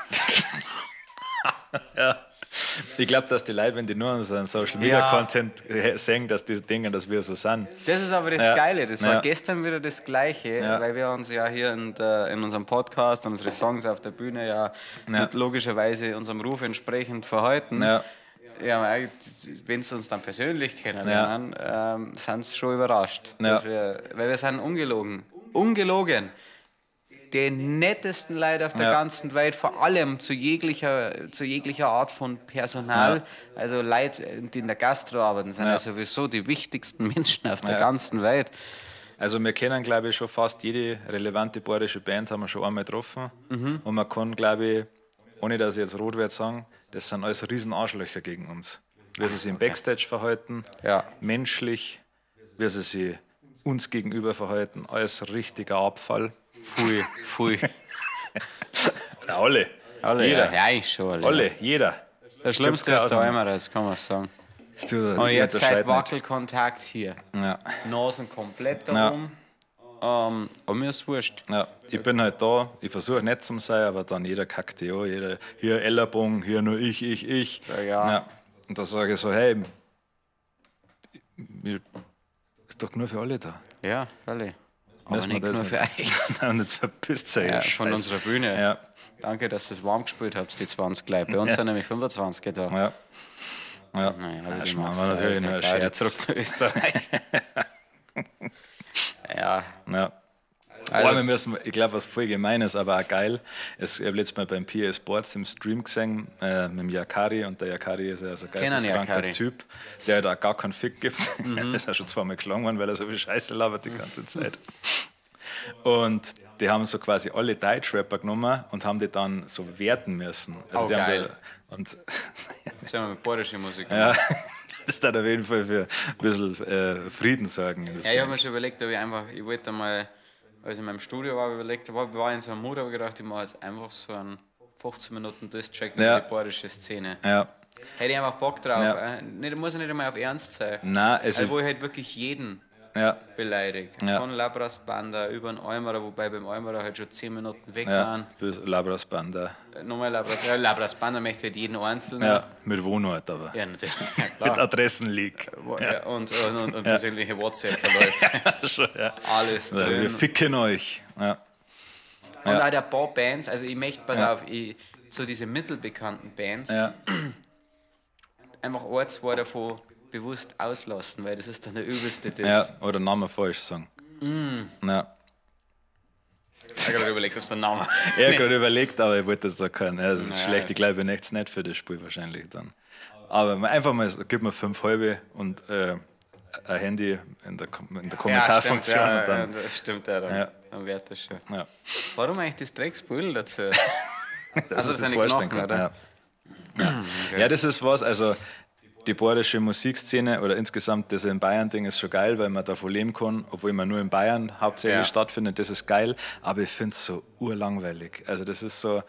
Ich glaube, dass die Leute, wenn die nur unseren Social Media Ja. Content sehen, dass die denken, dass wir so sind. Das ist aber das Ja. Geile. Das war Ja. gestern wieder das Gleiche, Ja. weil wir uns ja hier in unserem Podcast, unsere Songs auf der Bühne ja, Ja. mit logischerweise unserem Ruf entsprechend verhalten. Ja. Ja, wenn sie uns dann persönlich kennenlernen, sind sie schon überrascht. Ja. Dass wir, weil wir sind ungelogen. Ungelogen. Die nettesten Leute auf der Ja. ganzen Welt, vor allem zu jeglicher Art von Personal. Ja. Also Leute, die in der Gastro arbeiten, sind ja. Ja. sowieso die wichtigsten Menschen auf der Ja. ganzen Welt. Also wir kennen, glaube ich, schon fast jede relevante bayerische Band haben wir schon einmal getroffen. Mhm. Und man kann, glaube ich, ohne dass ich jetzt rot werde, sagen, das sind alles riesen Arschlöcher gegen uns. Wie sie sich im Backstage verhalten, Ja. menschlich, wie sie sich uns gegenüber verhalten, alles richtiger Abfall. Pfui, pfui. Ja, alle. Alle, Jeder. ja, ja, eigentlich schon alle. Alle, jeder. Das Schlimmste Gibt's ist der keine Eimer, das kann man sagen. Du, Und ich jetzt unterscheid seit nicht. Wackelkontakt hier. Ja. Nasen komplett Ja. darum. Aber mir ist wurscht. Ja, ich bin halt da, ich versuche nett zu sein, aber dann jeder kackt die an, jeder, hier Ellerbogen, hier nur ich, ich, ich. Ja, ja. Und da sage ich so, hey, mir ist doch nur für alle da. Ja, völlig. Aber Müssen wir nicht das nur für euch. Und jetzt verpisst euch. Ja, ihr von Scheiß. unserer Bühne. Ja, Danke, dass ihr es warm gespielt habt, die 20 Leute. Bei uns sind nämlich 25 da. ja. Ja, Naja, Nein, die Schmarrn, machen's war natürlich ja, nur ein egal, Scherz. Zurück zu Österreich. Ja. Ja. Also- Aber wir müssen, ich glaube, was voll gemein ist, aber auch geil. Ich habe letztes Mal beim PA Sports im Stream gesehen, mit dem Yakari, und der Yakari ist ja so ein Kennen geisteskranker Yakari. Typ, der halt auch gar keinen Fick gibt. Der ist ja schon zweimal geschlagen worden, weil er so viel Scheiße labert die ganze Zeit. Und die haben so quasi alle Deutschrapper genommen und haben die dann so werten müssen. Also Oh, die haben geil. die, und Sollen wir mit bayerischer Musik ja, das dann auf jeden Fall für ein bisschen Frieden sorgen. Ja, ich habe mir schon überlegt, ob ich einfach, ich wollte mal, als ich in meinem Studio war, überlegt, war in so einem Mut, habe ich gedacht, ich mache jetzt einfach so einen 15 Minuten Diss-Track über Ja. die bayerische Szene. Ja. Hätte ich einfach Bock drauf. Ja. Nicht, muss ja nicht einmal auf Ernst sein. Nein, es Also, ist. wo ich halt wirklich jeden Ja, beleidige. Ja. Von Labras Banda über den Eumerer, wobei beim Eumerer halt schon 10 Minuten weg ja. waren. Bis Labras Banda. Nochmal Labras, ja, Labras Banda möchte halt jeden Einzelnen. Ja, mit Wohnort aber. Ja, natürlich. Ja, Mit klar. Adressenleak. Ja, und persönliche WhatsApp-Verläufe. Schon, ja. Alles Ja, drin. wir ficken euch. Ja. Und auch der paar Bands, also ich möchte, pass Ja. auf, ich, so diese mittelbekannten Bands, Ja. einfach ein, zwei davon bewusst auslassen, weil das ist dann der übelste Diss. Ja, oder Namen falsch sagen. Mm. Ja. Ich habe gerade überlegt, ob es ein Name Ich habe gerade überlegt, aber ich wollte das da keinen. Also, das ist Naja. schlecht, ich glaube, ich nichts nicht für das Spiel wahrscheinlich dann. Aber einfach mal, gib mir 5 halbe und ein Handy in der Kommentarfunktion. Ja, und dann, ja, stimmt, ja, dann, Ja. dann wird das schon. Ja. Warum eigentlich das Drecksbüll dazu? Dass Also, man das sich sind die vorstellen Knochen, kann. oder? Ja. Ja. Ja, das ist was, also die bayerische Musikszene oder insgesamt das in Bayern-Ding ist schon geil, weil man davon leben kann, obwohl man nur in Bayern hauptsächlich Ja. stattfindet, das ist geil, aber ich finde es so urlangweilig. Also das ist so...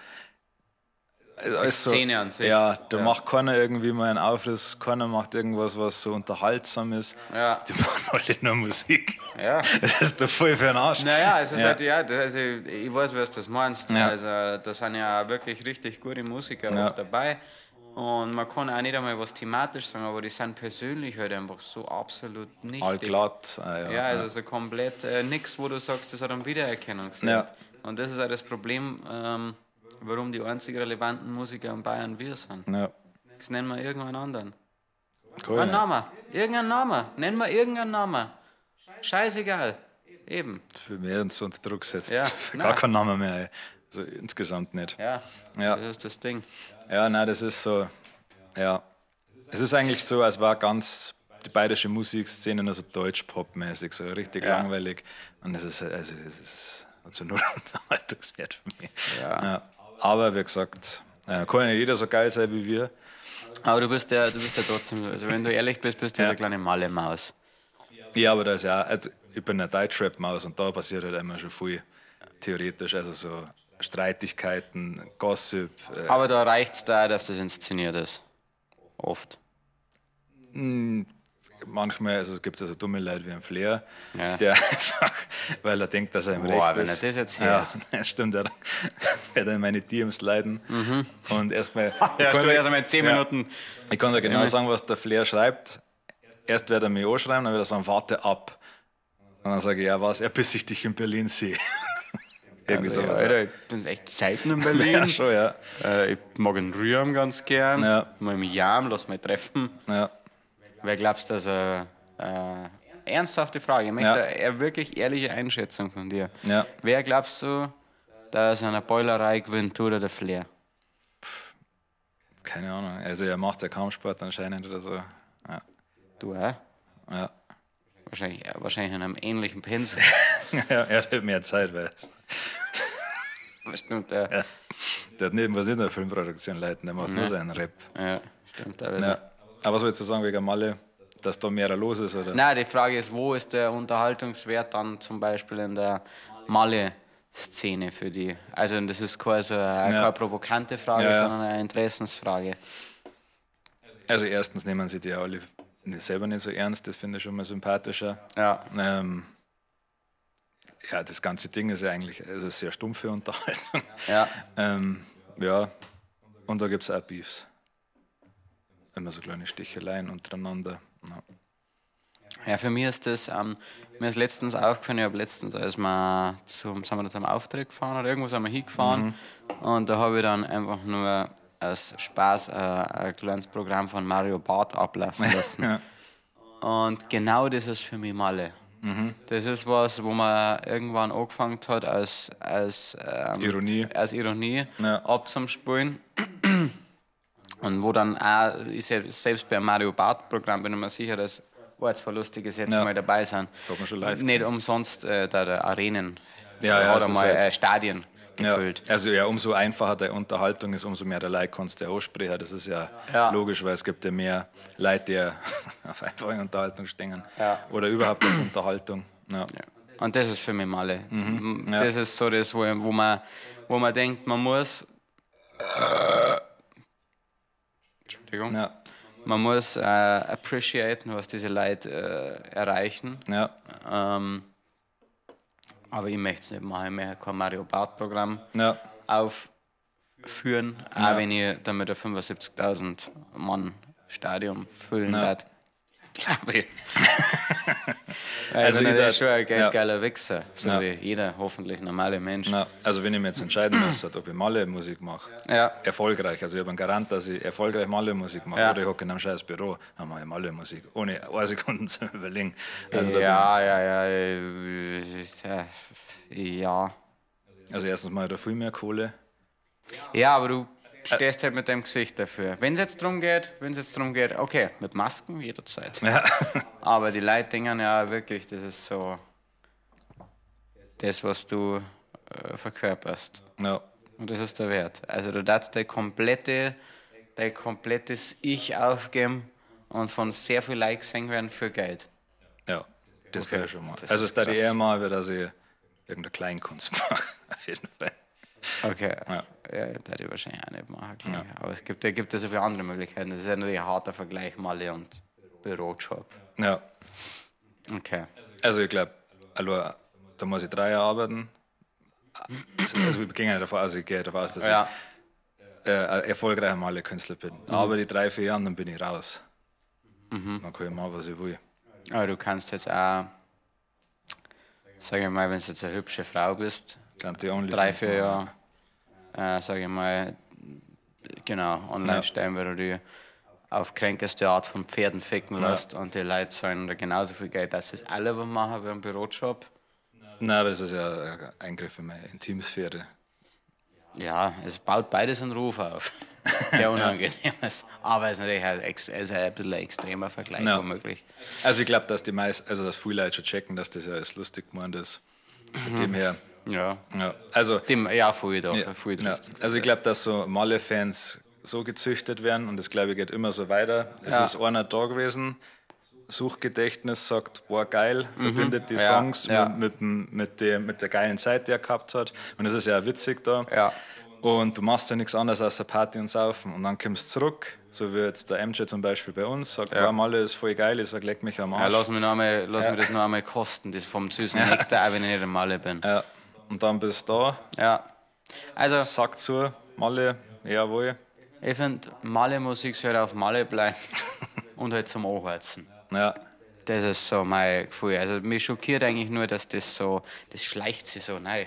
Also Die Szene an sich. Ja, da Ja. macht keiner irgendwie mal einen Aufriss, keiner macht irgendwas, was so unterhaltsam ist. Ja. Die machen alle nur Musik. Ja. Das ist doch voll für den Arsch. Naja, es ist Ja. halt, ja, also ich weiß, was du das meinst. Ja. Also, da sind ja wirklich richtig gute Musiker Ja. oft dabei. Und man kann auch nicht einmal was thematisch sagen, aber die sind persönlich halt einfach so absolut nichtig. Allglatt. Ah, ja. Ja, also so komplett nichts, wo du sagst, das hat einen Wiedererkennungswert. Ja. Und das ist auch das Problem, warum die einzig relevanten Musiker in Bayern wir sind. Ja. Das nennen wir irgendeinen anderen. Cool, Ein ja. Name. Irgendein Name. Nennen wir irgendeinen Namen. Scheißegal. Eben. Für mehr uns so unter Druck setzt. Ja, Gar nein. kein Name mehr. Ey. Also insgesamt nicht. Ja. Ja. Das ist das Ding. Ja, nein, das ist so. Ja. Es ist eigentlich so, als war ganz die bayerische Musikszene nur so deutsch-pop-mäßig, so richtig Ja. langweilig. Und das ist, also, das ist so null Unterhaltungswert für mich. Ja. Ja. Aber wie gesagt, kann ja nicht jeder so geil sein wie wir. Aber du bist ja trotzdem, also wenn du ehrlich bist, bist du Ja. so eine kleine Malle-Maus. Ja, aber da ist ja, also ich bin eine Deutschrap-Maus und da passiert halt immer schon viel theoretisch, also so Streitigkeiten, Gossip. Aber da reicht es da, dass das inszeniert ist. Oft. Manchmal, also es gibt also dumme Leute wie ein Flair, Ja. der einfach, weil er denkt, dass er im Boah, Recht wenn ist. er das jetzt ja, hört. stimmt, er wird er in meine DMs leiden. Und erstmal. Mhm. Ja, ich kann stimmt, da- erst einmal 10 ja, Minuten. Ich kann da genau sagen, was der Flair schreibt. Erst wird er mich anschreiben, dann wird er sagen, warte ab. Und dann sage ich, ja, was, bis ich dich in Berlin sehe. Irgendwie Also, sowas. ja, Alter, ich bin echt selten in Berlin. Ja, schon, ja. Ich mag einen Rührem ganz gern. Ja. Mal im Jam, lass mich treffen. Ja. Wer glaubst du, dass ernsthafte Frage, ich möchte Ja. eine wirklich ehrliche Einschätzung von dir. Ja. Wer glaubst du, dass eine Beulerei gewinnt, du oder der Flair? Keine Ahnung. Also er macht ja Kampfsport anscheinend oder so. Ja. Du auch? Ja. Wahrscheinlich in einem ähnlichen Pensum. Ja, er hat halt mehr Zeit, weil es- Stimmt, ja. ja. Der hat nicht, muss nicht eine Filmproduktion leiten, der macht nur seinen Rap. Ja, stimmt. Aber Ja. Aber was willst du sagen wegen Malle, dass da mehr los ist? Oder? Nein, die Frage ist, wo ist der Unterhaltungswert dann zum Beispiel in der Malle-Szene für die? Also das ist keine, so eine, Ja. keine provokante Frage, Ja, ja. sondern eine Interessensfrage. Also erstens nehmen sie die ja alle selber nicht so ernst, das finde ich schon mal sympathischer. Ja. Ja, das ganze Ding ist ja eigentlich also sehr stumpfe Unterhaltung. Ja. Ja, und da gibt es auch Beefs. Immer so kleine Sticheleien untereinander. Ja. Ja, für mich ist das, mir ist letztens aufgefallen, ich habe letztens, als wir sind wir da zum Auftritt gefahren oder irgendwo sind wir hingefahren und da habe ich dann einfach nur aus Spaß ein kleines Programm von Mario Barth ablaufen lassen. Ja. Und genau das ist für mich Malle. Das ist was, wo man irgendwann angefangen hat, als Ironie. als Ironie Ja. abzuspielen. Und wo dann auch, ich selbst beim Mario Barth Programm bin ich mir sicher, dass ein, zwei lustige Sätze Ja. mal dabei sind. Hat man schon live Nicht gesehen. umsonst da der Arenen Ja, ja, hat es ist einmal halt- Stadien gefüllt. Ja, also ja, umso einfacher die Unterhaltung ist, umso mehr der Leute kannst du ja ansprechen. Das ist ja, Ja. logisch, weil es gibt ja mehr Leute, die auf einfache Unterhaltung stehen. Ja. Oder überhaupt auf Unterhaltung. Ja. Ja. Und das ist für mich Malle. ja. Das ist so das, wo man denkt, man muss. Entschuldigung. Ja. Man muss appreciaten, was diese Leute erreichen. Ja. Aber ich möchte es nicht machen. Ich möchte kein Mario Barth-Programm Ja. aufführen, auch wenn ich damit ein 75.000 Mann Stadion füllen Ja. werde. Glaube ich. Also Also ich bin ich ja da- schon ein ja. geldgeiler Wichser, so Ja. wie jeder hoffentlich normale Mensch. Na, also wenn ich mir jetzt entscheiden müsste, ob ich Malle-Musik mache, Ja. erfolgreich, also ich habe einen Garant, dass ich erfolgreich Malle-Musik mache, Ja. oder ich hocke in einem scheiß Büro, dann mache ich Malle-Musik, ohne eine Sekunde zu überlegen. Also da Ja, ja, ja, ja, ja. Also erstens mal da viel mehr Kohle. Ja, aber du stehst halt mit deinem Gesicht dafür. Wenn es jetzt drum geht, okay, mit Masken jederzeit. Ja. Aber die Leute denken ja wirklich, das ist so das, was du verkörperst. Ja. Und das ist der Wert. Also du darfst dein komplettes Ich aufgeben und von sehr viel Likes gesehen werden für Geld. Ja, das Okay. wäre schon mal. Das Also ist es da die krass. eher mal, dass ich irgendeine Kleinkunst mache. Auf jeden Fall. Okay. Ja. Ja, das ich wahrscheinlich auch nicht machen. glaub ich. Aber es gibt, da gibt ja so viele andere Möglichkeiten. Das ist ja natürlich ein harter Vergleich, Malle und Bürojob. Ja. Okay. Also ich glaube, da muss ich 3 Jahre arbeiten. Also ich gehe nicht davon aus, ich gehe davon aus, dass Ja. ich ein erfolgreicher Malle-Künstler bin. Aber die 3, 4 Jahre, dann bin ich raus. Dann kann ich machen, was ich will. Aber du kannst jetzt auch, sag ich mal, wenn du jetzt eine hübsche Frau bist, Kann die OnlyFans 3, 4 machen. Jahre, sag ich mal, genau, online Ja. stellen, weil du die auf kränkeste Art von Pferden ficken lässt und die Leute zahlen da genauso viel Geld, dass es alle machen wie im Bürojob. Nein, aber das ist ja ein Eingriff in meine Intimsphäre. Ja, es baut beides einen Ruf auf, der unangenehm ist. Aber es ist natürlich ein, ist ein bisschen ein extremer Vergleich, Ja. womöglich. Also ich glaube, dass die meisten, also dass viele Leute schon checken, dass das ja alles lustig gemeint ist. Von dem her. Ja. Ja, also, Dem, ja, voll doch. ja, voll ja. trifft's. Also ich glaube, dass so Malle-Fans so gezüchtet werden und das glaube ich geht immer so weiter. Es Ja. ist einer da gewesen, Suchgedächtnis sagt, boah geil, verbindet die Ja, Songs ja. mit der geilen Zeit, die er gehabt hat. Und das ist ja auch witzig da. Ja. Und du machst ja nichts anderes außer Party und Saufen. Und dann kommst du zurück, so wie jetzt der MJ zum Beispiel bei uns, sagt, ja. Malle ist voll geil, ich sag, leck mich am Arsch. Ja, lass mich, noch einmal, lass mich das noch einmal kosten, das vom süßen Nektar, auch wenn ich nicht im Malle bin. Ja. Und dann bist du da, Ja. Also, sagt zu, Malle, jawohl. ich finde, Malle-Musik sollte auf Malle bleiben und halt zum Anheizen. Ja. Das ist so mein Gefühl. Also, mich schockiert eigentlich nur, dass das so, das schleicht sich so rein,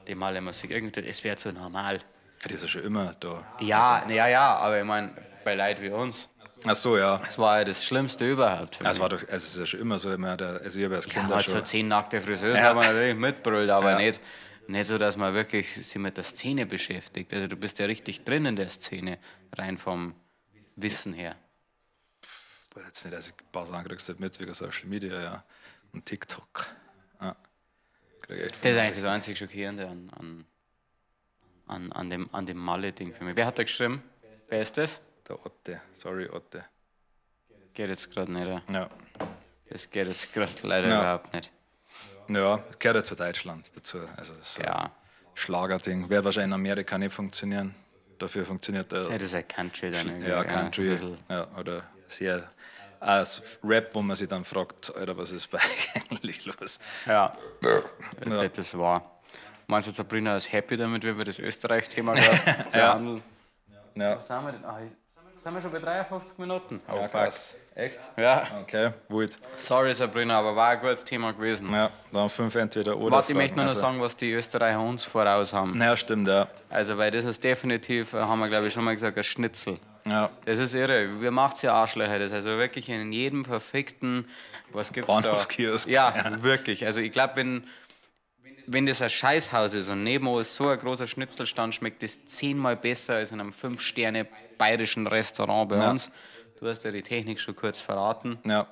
die Malle-Musik. Irgendwie, es wird so normal. Das ist ja schon immer da. Ja, ja, ja, aber ich meine, bei Leuten wie uns, Ach so, ja. das war ja das Schlimmste überhaupt. für Es mich. war doch, also es ist ja schon immer so, immer der, also ich habe als Ja, Kind auch halt so schon. 10 nackte Friseusen Ja. haben wir natürlich mitbrüllt, aber Ja. nicht so, dass man wirklich sich mit der Szene beschäftigt. Also du bist ja richtig drin in der Szene, rein vom Wissen her. Weiß jetzt nicht, also ein paar Sachen kriegst du halt mit wegen Social Media, ja. Und TikTok. Ja. Krieg ich echt Das ist eigentlich das einzig Schockierende an dem Malle-Ding für mich. Wer hat da geschrieben? Wer ist das? Der Otte, sorry Otte. Geht jetzt gerade nicht. Ja. Ja. Das geht jetzt gerade leider Ja. überhaupt nicht. Ja, gehört ja zu Deutschland dazu. Also das ist so ein Ja. Schlagerding. Wird wahrscheinlich in Amerika nicht funktionieren. Dafür funktioniert der Ja, das ist ja Country dann irgendwie. ja, so ein Country. bisschen. Ja, oder sehr also Rap, wo man sich dann fragt, Alter, was ist bei eigentlich los? Ja, das war. Meinst du, Sabrina ist happy damit, wenn wir das Österreich-Thema gerade behandeln? Ja, Was haben wir denn? Ah, sind wir schon bei 53 Minuten? Oh, ja krass. Echt? Ja. Okay, wild. Sorry, Sabrina, aber war ein gutes Thema gewesen. Ja, dann 5 entweder oder. Warte, ich möchte nur noch also, sagen, was die Österreicher uns voraus haben. Ja, stimmt, ja. Also, weil das ist definitiv, haben wir glaube ich schon mal gesagt, ein Schnitzel. Ja. Das ist irre. Wir macht's ja Arschlöcher. Das ist also wirklich in jedem verfickten, was gibt's da? Bahnhofskiosk. Ja, wirklich. Also ich glaube, wenn das ein Scheißhaus ist und nebenan ist so ein großer Schnitzelstand, schmeckt das 10-mal besser als in einem 5-Sterne bayerischen Restaurant bei uns. Du hast ja die Technik schon kurz verraten. Ja.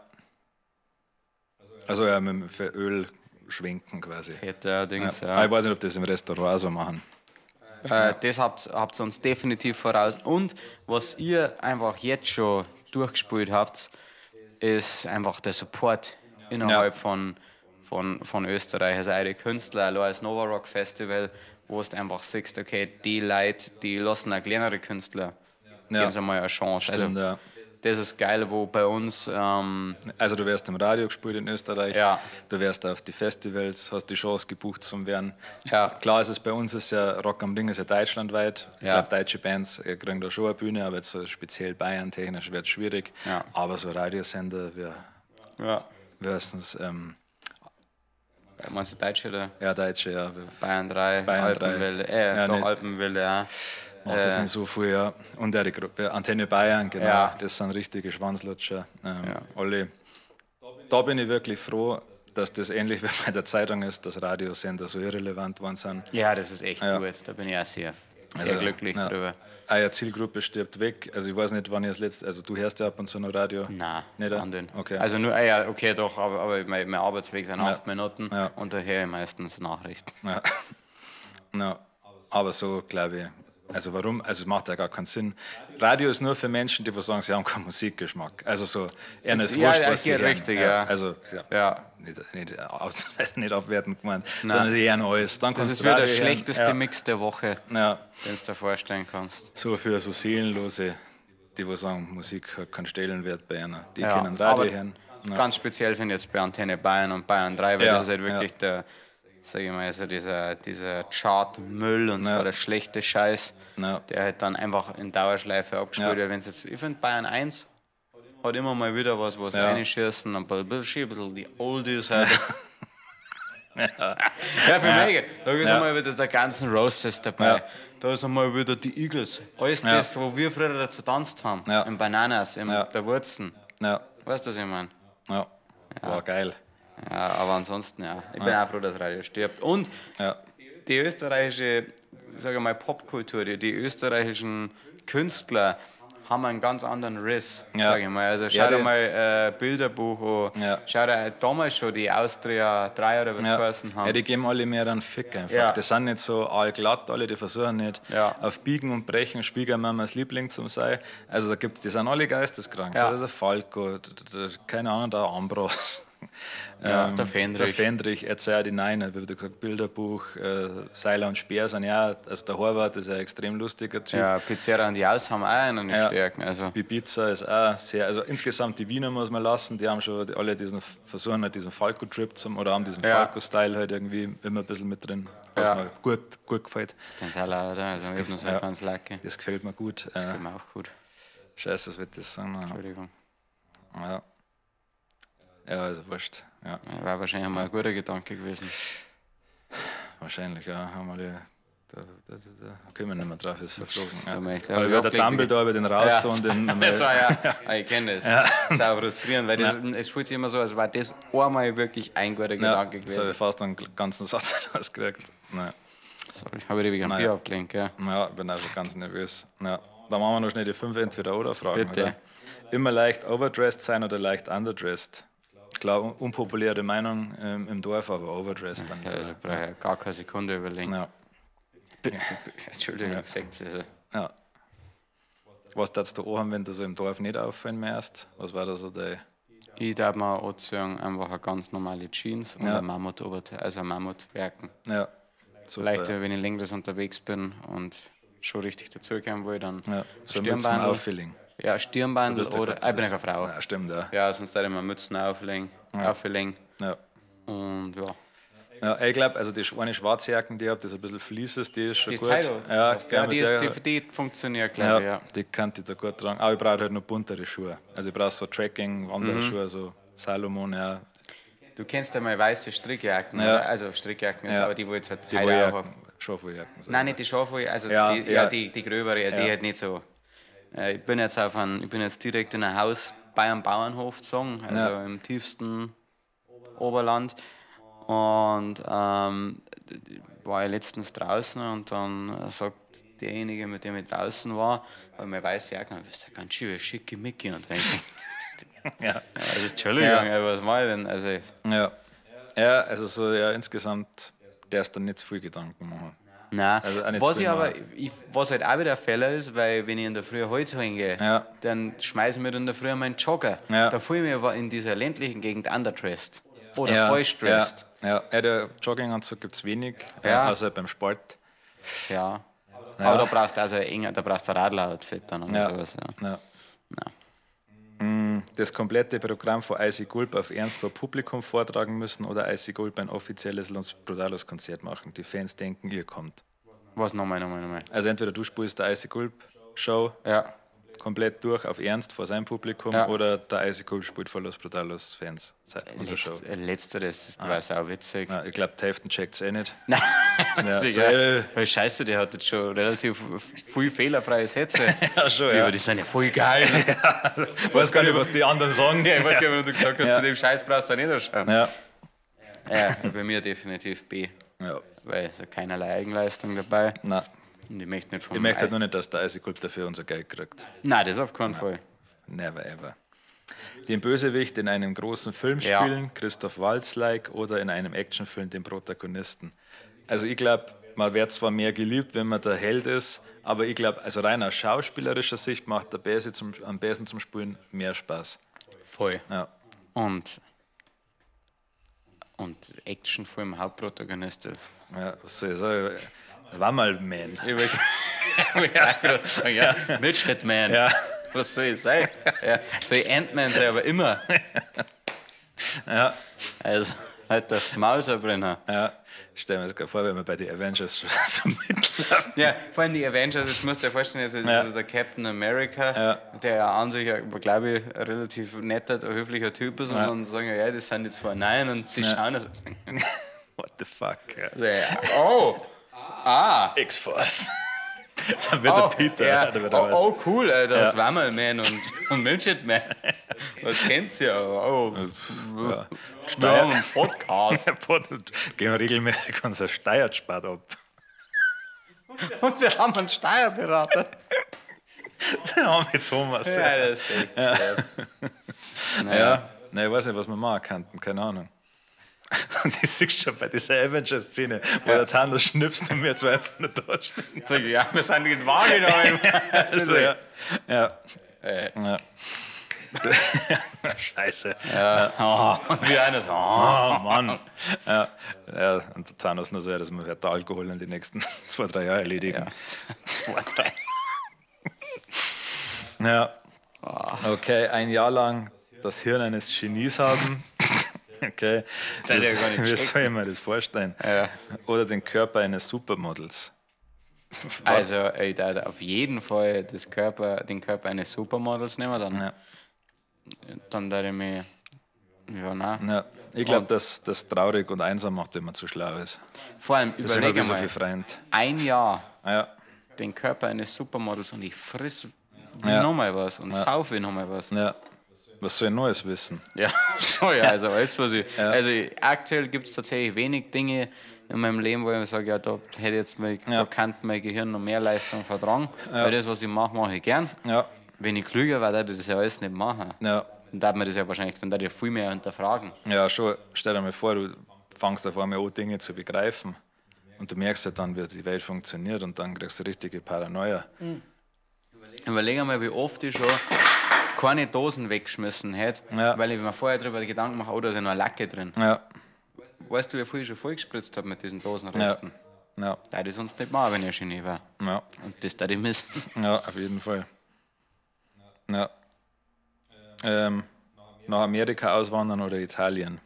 Also ja, mit dem Öl schwenken quasi. Fett, Dings, Ja. ja. Ich weiß nicht, ob das im Restaurant auch so machen. Das habt ihr uns definitiv voraus. Und was ihr einfach jetzt schon durchgespielt habt, ist einfach der Support innerhalb von Österreich. Also eure Künstler, allein das Nova Rock Festival, wo du einfach siehst, okay, die Leute, die lassen auch kleinere Künstler, Ja. geben sie mal eine Chance. Stimmt, also, ja. Das ist geil, wo bei uns... Also du wärst im Radio gespielt in Österreich, Ja. du wärst auf die Festivals, hast die Chance gebucht zum werden. Ja. Klar ist es bei uns, ist ja Rock am Ring ist ja deutschlandweit. Ich Ja. glaube, deutsche Bands kriegen da schon eine Bühne, aber jetzt so speziell Bayern technisch wird es schwierig. Ja. Aber so Radiosender, wir ja. wissen es, Meinst du Deutsche oder? ja, Deutsche, ja. Wir Bayern 3, Bayern 3. Alpenwelle, Ja, doch nicht. Alpenwelle, ja. Macht das nicht so viel, ja. Und ja, die Gruppe Antenne Bayern, genau, Ja. das sind richtige Schwanzlutscher. Alle. Da bin ich wirklich froh, dass das ähnlich wie bei der Zeitung ist, dass Radiosender so irrelevant geworden sind. Ja, das ist echt gut. Da bin ich auch sehr, sehr glücklich drüber. Eure Zielgruppe stirbt weg. Also ich weiß nicht, wann ich das letzte, also du hörst ja ab und zu noch Radio. Nein, nicht? Anderen. Okay. Also nur, ja, okay, doch, aber mein Arbeitsweg sind 8 Minuten und da höre ich meistens Nachrichten. Ja. Ja. Aber so, glaube ich. Also warum? Also es macht ja gar keinen Sinn. Radio ist nur für Menschen, die sagen, sie haben keinen Musikgeschmack. Also so, ihnen ist wurscht, was sie hören. Richtig, ja. Also, ja. Nicht abwertend gemeint, sondern sie hören alles. Dann das ist wieder der schlechteste Mix der Woche, den du dir vorstellen kannst. So für so Seelenlose, die wo sagen, Musik hat keinen Stellenwert bei einer. Die können Radio hören. Ja. Ganz speziell finde ich jetzt bei Antenne Bayern und Bayern 3, weil das ist halt wirklich der, sag ich mal, also dieser Chart-Müll und zwar der schlechte Scheiß, der halt dann einfach in Dauerschleife abgespielt wird. Wenn's jetzt, ich finde Bayern 1 hat immer mal wieder was, wo sie reinschießen, ein bisschen die Oldies halt. Ja, für mich. Da ist einmal wieder der ganzen Roses dabei. Ja. Da ist einmal wieder die Eagles. Alles das, wo wir früher dazu getanzt haben. Ja. Im Bananas, in der Wurzen. Ja. Weißt du, was ich meine? Ja. War geil. Ja, aber ansonsten, ja. Ich bin auch froh, dass Radio stirbt. Und die österreichische, sag ich mal, Popkultur, die österreichischen Künstler haben einen ganz anderen Riss, sag ich mal. Also schau dir mal Bilderbuch an, schau dir damals schon die Austria 3 oder was geheißen haben. Ja, die geben alle mehr einen Fick einfach. Ja. Die sind nicht so allglatt, alle, die versuchen nicht auf Biegen und Brechen Schwiegermamas Liebling zu sein. Also da gibt, die sind alle geisteskrank. Ja. Der Falco, der, keine Ahnung, der Ambros. Ja, der Fendrich. Der Fendrich, erzähl die Nein, wie gesagt, Bilderbuch, Seiler und Speer sind ja, also der Horvath ist ein extrem lustiger Typ. Ja, Pizzeria und Jaus haben auch einen Stärken. Also. Bibiza ist auch sehr, also insgesamt die Wiener muss man lassen, die haben schon alle diesen, versuchen halt diesen Falco-Trip zum, oder haben diesen Falco-Style halt irgendwie immer ein bisschen mit drin, was mir gut gefällt. Den Seiler, oder? Also das, so ganz lecker. Das gefällt mir gut. Das gefällt mir auch gut. Scheiße, was wird das sagen? Entschuldigung. Ja. Ja, also wurscht. Ja. War wahrscheinlich mal ein guter Gedanke gewesen. Wahrscheinlich, ja. Haben wir da können wir nicht mehr drauf, ist verflogen. Ja. Aber über der Dumbledore, über den raus und den. Das war ich kenne das. Ja. Das ist auch frustrierend, weil das, es fühlt sich immer so, als war das einmal wirklich ein guter Gedanke gewesen. Das habe ich fast einen ganzen Satz rausgekriegt. Naja. Sorry, habe ich dich wegen Bier abgelenkt, gell? Ja, ich bin also ganz nervös. Ja. Dann machen wir noch schnell die 5 Entweder-Oder-Fragen. Bitte. Oder? Immer leicht overdressed sein oder leicht underdressed? Klar, unpopuläre Meinung im Dorf, aber overdressed dann. Ja, also brauche ich gar keine Sekunde überlegen. Ja. Entschuldigung, sagt also. Ja. Was darfst du anhaben, wenn du so im Dorf nicht auffallen möchtest? Was war da so dein... Ich darf mir anziehen, einfach eine ganz normale Jeans und ein Mammut-Oberteil, also ein Mammutwerken. Ja. Super, Vielleicht, wenn ich längeres unterwegs bin und schon richtig dazugehen will, dann so Stirnbandel. Auffilling. Ja, Stirnbandel oder... Ich bin ja keine Frau. Ja, stimmt, ja. Ja, sonst darf ich mir Mützen auflegen. Ja. Und ja. Ja, ich glaube, also die eine schwarze Jacken, die ich habe, die so ein bisschen fließes, die ist schon die ist gut. Teil, ja, ja, die funktioniert, glaube ich. Ja. Die kann ich da gut tragen. Aber ich brauche halt noch buntere Schuhe. Also ich brauche so Trekking, Wanderschuhe, so Salomon, ja. Du kennst ja mal weiße Strickjacken, oder? Also Strickjacken, ist aber die, wo ich jetzt halt die heute auch habe. Schafwolljacken. So. Nein, nicht die Schafwolljacken, also die gröbere, die halt nicht so. Ich bin jetzt ich bin jetzt direkt in ein Haus bei einem Bauernhof gezogen, also im tiefsten Oberland. Und war ich letztens draußen und dann sagt derjenige, mit dem ich draußen war, weil mir weiß ja, du bist ja ganz schön schickimicki. Und dann also, Entschuldigung, was mache ich denn? Also, ja, also so insgesamt darfst du nicht zu viel Gedanken machen. Nein, also auch nicht was, ich aber, was halt auch wieder ein Fehler ist, weil wenn ich in der Früh Holz holen gehe, dann schmeiße ich mir in der Früh meinen Jogger. Ja. Da fühle ich mich aber in dieser ländlichen Gegend underdressed oder falsch dressed. Ja, der Jogginganzug gibt es wenig, außer beim Sport. Ja. Aber da brauchst du also da brauchst du ein Radler-Outfit dann oder sowas. Ja. Das komplette Programm von Icy Gulp auf Ernst vor Publikum vortragen müssen oder Icy Gulp ein offizielles Los Brutalos Konzert machen. Die Fans denken, ihr kommt. Was nochmal? Also entweder du spielst der Icy Gulp Show komplett durch auf Ernst vor seinem Publikum oder der Icy Gulp spielt vor Los Brutalos Fans. Unsere Show. Letzteres, das war sau witzig. Ja, ich glaube, die Hälfte checkt es eh nicht. Nein, so, Scheiße, der hat jetzt schon relativ viel fehlerfreie Sätze. Ja, schon, ja. Die sind ja voll geil. Ich weiß gar nicht, was die anderen sagen. Ja, ich weiß gar nicht, was du gesagt hast, zu dem Scheiß brauchst du nicht anschauen. Ja. Ja, bei mir definitiv B. Ja. Weil es ist keinerlei Eigenleistung dabei. Nein. Und ich möchte nicht vom Ich möchte halt nur nicht, dass der Eisekulp dafür unser Geld kriegt. Nein, das auf keinen Fall. Never ever. Den Bösewicht in einem großen Film Ja. spielen, Christoph Waltz-like, oder in einem Actionfilm den Protagonisten. Also ich glaube, man wird zwar mehr geliebt, wenn man der Held ist, aber ich glaube, also rein aus schauspielerischer Sicht macht der Böse am besten zum Spielen mehr Spaß. Voll. Ja. Und Actionfilm, Hauptprotagonist. Ja, was soll ich sagen? Das war mal Man. Ich will ja, gerade sagen, ja. Midget Man. Ja. Was soll ich sein? Ja. Soll ich Ant-Man sein, aber immer. Ja. Also, halt das Maul zerbrennen. Ja. Stell mir das gerade vor, wenn wir bei den Avengers so mitlaufen. Ja, vor allem die Avengers, jetzt musst du dir vorstellen, jetzt ist Ja. also der Captain America, Ja. der ja an sich, glaube ich, ein relativ netter, höflicher Typ ist, und Ja. dann sagen ja, das sind die zwei Nein, und sie schauen das. What the fuck? Ja. Ja, oh! Ah! X-Force. Dann wird Oh, der Peter. ja. Der wird der Oh, oh, cool, Alter, das Ja. war mal Man und Midget Man. Was kennt's ja? Oh, Ja. wir haben einen Podcast. Gehen wir regelmäßig unser Steuerspart ab. Und wir haben einen Steuerberater. Da haben wir Thomas. Ja, das ist echt ja. Naja. Ja. Nein, ich weiß nicht, was wir machen könnten, keine Ahnung. Und das siehst du schon bei dieser Avengers-Szene, wo der Thanos schnipst und wir zwei einfach nur da stehen. Sag ich, ja, wir sind nicht wahrgenommen. Ja. Ja. Ja. Scheiße. Ja. Oh, und wir einer so, oh. Oh Mann. Ja. Ja, und der Thanos nur so, ja, dass wir der Alkohol in die nächsten 2-3 Jahre erledigen. 2, 3. Ja. Okay, ein Jahr lang das Hirn eines Genies haben. Okay. Das hätte ich ja gar nicht Wie gecheckt. soll ich mir das vorstellen? Ja. Oder den Körper eines Supermodels. Also, ich darf auf jeden Fall den Körper eines Supermodels nehmen, dann, Ja. dann darf ich mich. Ja, nein. Ja. Ich glaube, dass das traurig und einsam macht, wenn man zu schlau ist. Vor allem, Deswegen habe überlege ich so mal, viel Freund. ein Jahr Ja. den Körper eines Supermodels und ich friss Ja. nochmal was und saufe nochmal was. Ja. Was soll ich Neues wissen? Ja, so ja, also alles, was ich. Also aktuell gibt es tatsächlich wenig Dinge in meinem Leben, wo ich mir sage, ja, da hätte jetzt mein, Ja. da kann mein Gehirn noch mehr Leistung vertragen. Weil das, was ich mache, mache ich gern. Ja. Wenn ich klüger wäre, würde ich das ja alles nicht machen. Ja. Dann darf man das ja wahrscheinlich, dann darf ich ja viel mehr hinterfragen. Ja, schon. Stell dir mal vor, du fängst auf einmal an, Dinge zu begreifen. Und du merkst ja dann, wie die Welt funktioniert und dann kriegst du richtige Paranoia. Überleg einmal, wie oft ich schon keine Dosen weggeschmissen hätte, Ja. weil ich mir vorher darüber Gedanken mache, oh, da ist ja noch eine Lacke drin. Ja. Weißt du, wie viel ich schon vollgespritzt habe mit diesen Ja. Dosenresten? Ja. Da ich sonst nicht machen, wenn ich ein Genie war. Ja. Und das da ich müssen. Ja, auf jeden Fall. Ja. Nach Amerika auswandern oder Italien?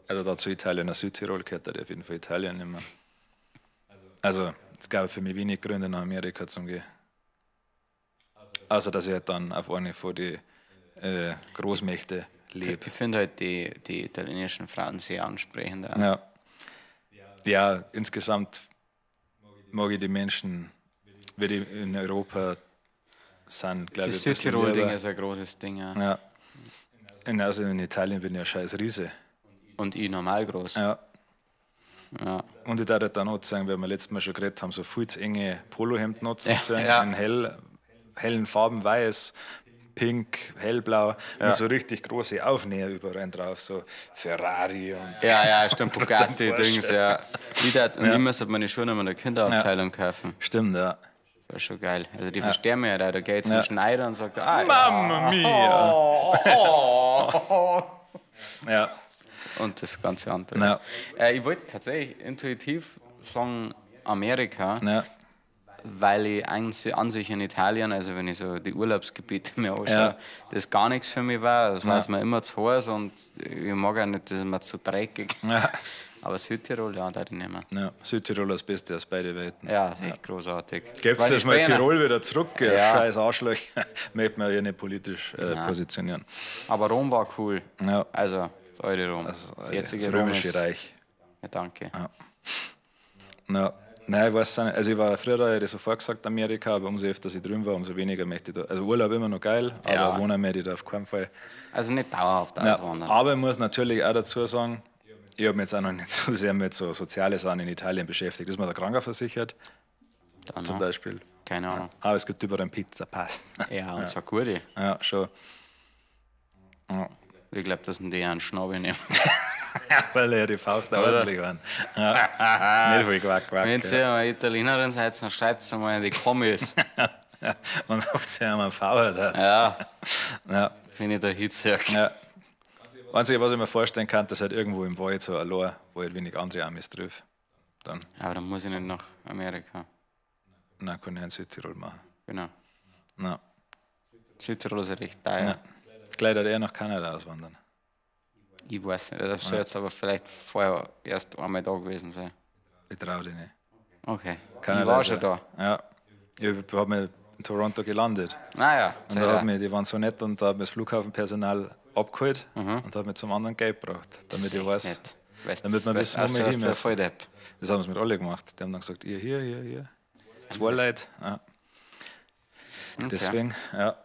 Also dazu Italien, nach Südtirol gehört da auf jeden Fall Italien immer. Also, es gab für mich wenig Gründe, nach Amerika zu gehen. Außer, dass ich halt dann auf eine von den Großmächte lebe. Ich finde halt die italienischen Frauen sehr ansprechend. auch. Ja. Ja, insgesamt mag ich die Menschen, wie die in Europa sind, glaube Das ich. ein bisschen Südtirol-Ding lieber. ist ein großes Ding. Ja. Ja. Und also in Italien bin ich ein scheiß Riese. Und ich normal groß. Ja. Ja. Und ich darf halt dann auch sagen, weil wir letztes Mal schon geredet haben, so viel zu enge Polohemden anzuziehen, Ja, ja. in hellen Farben, weiß, pink, hellblau, mit so richtig große Aufnäher überall drauf, so Ferrari und Ja, ja, stimmt, Bugatti, Porsche. Dings, ja. Und ich müsste meine Schuhe noch in der Kinderabteilung kaufen. Stimmt, ja. Das war schon geil. Also die verstehen mich ja da. Da geht zum Ja. Schneider und sagt, ah, ja. Mamma mia! Oh, Ja, Und das ganze andere. Ja. Ich wollte tatsächlich intuitiv sagen Amerika, ja, weil ich an sich in Italien, also wenn ich so die Urlaubsgebiete mir anschaue, Ja. das gar nichts für mich war. Das war mir immer zu heiß und ich mag auch nicht, das ist mir zu dreckig. ja. Aber Südtirol, ja, da ich nicht mehr. Ja, Südtirol das Beste aus beide Welten. Ja, ist echt großartig. Gebt's Weil das die mal Spanier- Tirol wieder zurück, ihr Ja. scheiß Arschlöcher. Möchte man ja nicht politisch positionieren. Aber Rom war cool. Ja. Also, das alte Rom. Also, das jetzige das Rom Römische ist. Reich. Ja, danke. Ja. Nein, ich weiß nicht. Also ich war früher, hätte ich sofort gesagt Amerika, aber umso öfter ich drüben war, umso weniger möchte ich da. Also Urlaub immer noch geil, aber Ja. wohnen möchte ich da auf keinen Fall. Also nicht dauerhaft Ja, auswandern. aber ich muss natürlich auch dazu sagen, ich habe mich jetzt auch noch nicht so sehr mit so sozialen Sachen in Italien beschäftigt. Ist man da krankenversichert Dann, zum ne? Beispiel? Keine Ahnung. Aber es gibt überall einen Pizza-Pass. Ja, und zwar gute. Ja, schon. Ja. Ich glaube, dass die einen Schnabel nehmen. Weil ja die Faucht ordentlich waren. Ja. Nicht viel Quack, Quack. Wenn ja. ihr mal Italienerin seid, dann schreibt es mal in die Kommis. Und oft sie einmal Fahrrad hat. Ja, Ja. wenn ich da hitzirk. Ja. Einzige, was ich mir vorstellen kann, dass halt irgendwo im Wald so allein, wo halt wenig andere Amis drauf. Dann, Aber dann muss ich nicht nach Amerika. nein, kann ich in Südtirol machen. Genau. Nein. Südtirol ist ja recht teuer. Ja. Gleich hat er nach Kanada auswandern. Ich weiß nicht, das soll jetzt aber vielleicht vorher erst einmal da gewesen sein. Ich traue dich nicht. Okay. Kanada ich war ist schon da. Ja. Ich habe mir in Toronto gelandet. Naja, Und da hat mir, die waren so nett und da hat mir das Flughafenpersonal abgeholt und hat mir zum anderen Geld gebracht, damit ich weiß. Mhm. Nicht. Weißt, damit wir weißt, wissen, wo wir hin müssen. Voll Depp. Das haben sie mit alle gemacht. Die haben dann gesagt, ihr hier, hier, hier. Zwei Leute. Ja. Deswegen, ja.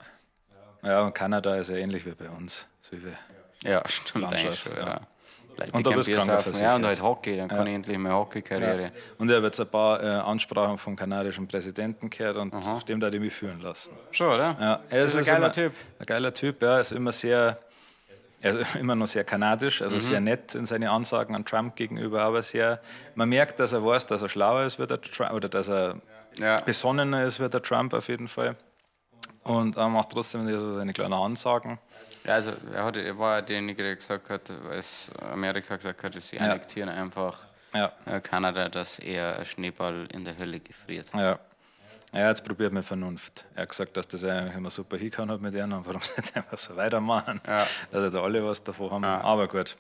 Ja, und Kanada ist ja ähnlich wie bei uns. So wie Ja, stimmt eigentlich Landschaft, schon. ja. Ja. Leute, Und die da gern bist du Bier saufen. krankenversichert. Ja, und halt Hockey, dann kann ich endlich meine Hockey-Karriere. Und ich habe jetzt ein paar Ansprachen vom kanadischen Präsidenten gehört und auf dem da ich mich führen lassen. Schon, oder? Ja, er Das ist ein geiler immer, Typ. Ein geiler Typ, ja, ist immer sehr, er ist immer noch sehr kanadisch, Mhm. also sehr nett in seinen Ansagen an Trump gegenüber, aber sehr, man merkt, dass er weiß, dass er schlauer ist wie der Trump, oder dass er Ja. besonnener ist wie der Trump auf jeden Fall. Und er macht trotzdem so seine kleinen Ansagen. Ja, also er war ja derjenige, der gesagt hat, als Amerika gesagt hat, sie annektieren einfach Ja. Kanada, dass er ein Schneeball in der Hölle gefriert. Ja. Ja, jetzt probiert mit Vernunft. Er hat gesagt, dass das eigentlich immer super hingehauen hat mit ihnen und warum sie jetzt einfach so weitermachen, Ja. dass ja da alle was davon haben. Aber gut.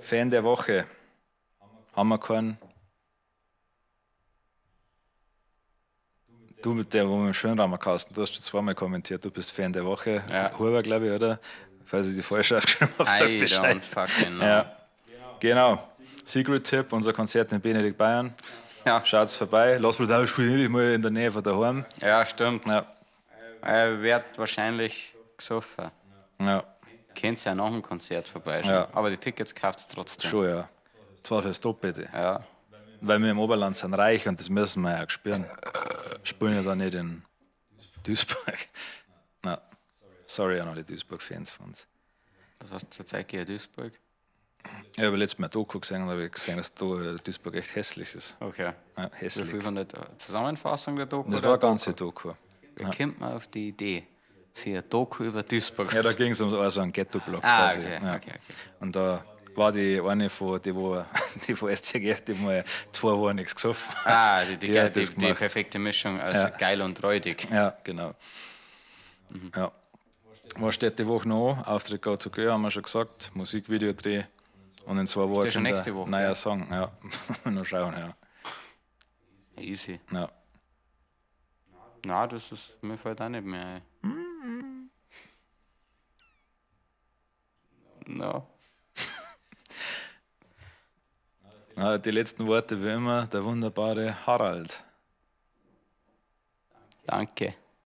Fan der Woche. Haben wir keinen. Du mit der, wo wir im Schönramerkasten, du hast schon zweimal kommentiert, du bist Fan der Woche. Ja. Huber, glaube ich, oder? Falls ich die falsch aufgeschrieben habe, sag I Bescheid. don't fucking know. Ja. Genau. Secret Tipp, unser Konzert in Benedikt Bayern. Ja. Schaut's vorbei. Lass mich da spielen ich mal in der Nähe von daheim. Ja, stimmt. Ja. Er wird wahrscheinlich gesoffen. Ja, Könnt ja nach dem Konzert vorbeischauen. Ja. Aber die Tickets kauft trotzdem. schon, ja. Zwar fürs Doppelte. Ja. Weil wir im Oberland sind reich und das müssen wir ja auch spüren. Spielen ja da nicht in Duisburg. Na, sorry an alle Duisburg-Fans von uns. Was hast du zur Zeit gegen Duisburg? Ich habe letztes Mal eine Doku gesehen und habe ich gesehen, dass Duisburg echt hässlich ist. Okay. Ja, Wie hässlich. viel von der Zusammenfassung der Doku? Das oder war eine ganze Doku. Wie kommt man auf die Idee, sich eine Doku über Duisburg Ja, da ging es um so einen Ghetto-Block Ah, quasi. okay, ja. okay, okay. Und da war die eine von, die, wo, die von SCG, die mal 2 Wochen nichts gesoffen hat. Ah, die, hat das die gemacht. perfekte Mischung aus geil und räudig. Ja, genau. Ja. Was steht die Woche noch an? Auftritt Go to Go, haben wir schon gesagt. Musikvideo dreh. Und in 2 Wochen der schon kommt nächste ein Woche, Neuer ja? Song, ja. Noch schauen, ja. Easy. Ja. Na, das ist, mir fällt auch nicht mehr ein. No. Na, die letzten Worte wie immer, der wunderbare Harald. Danke.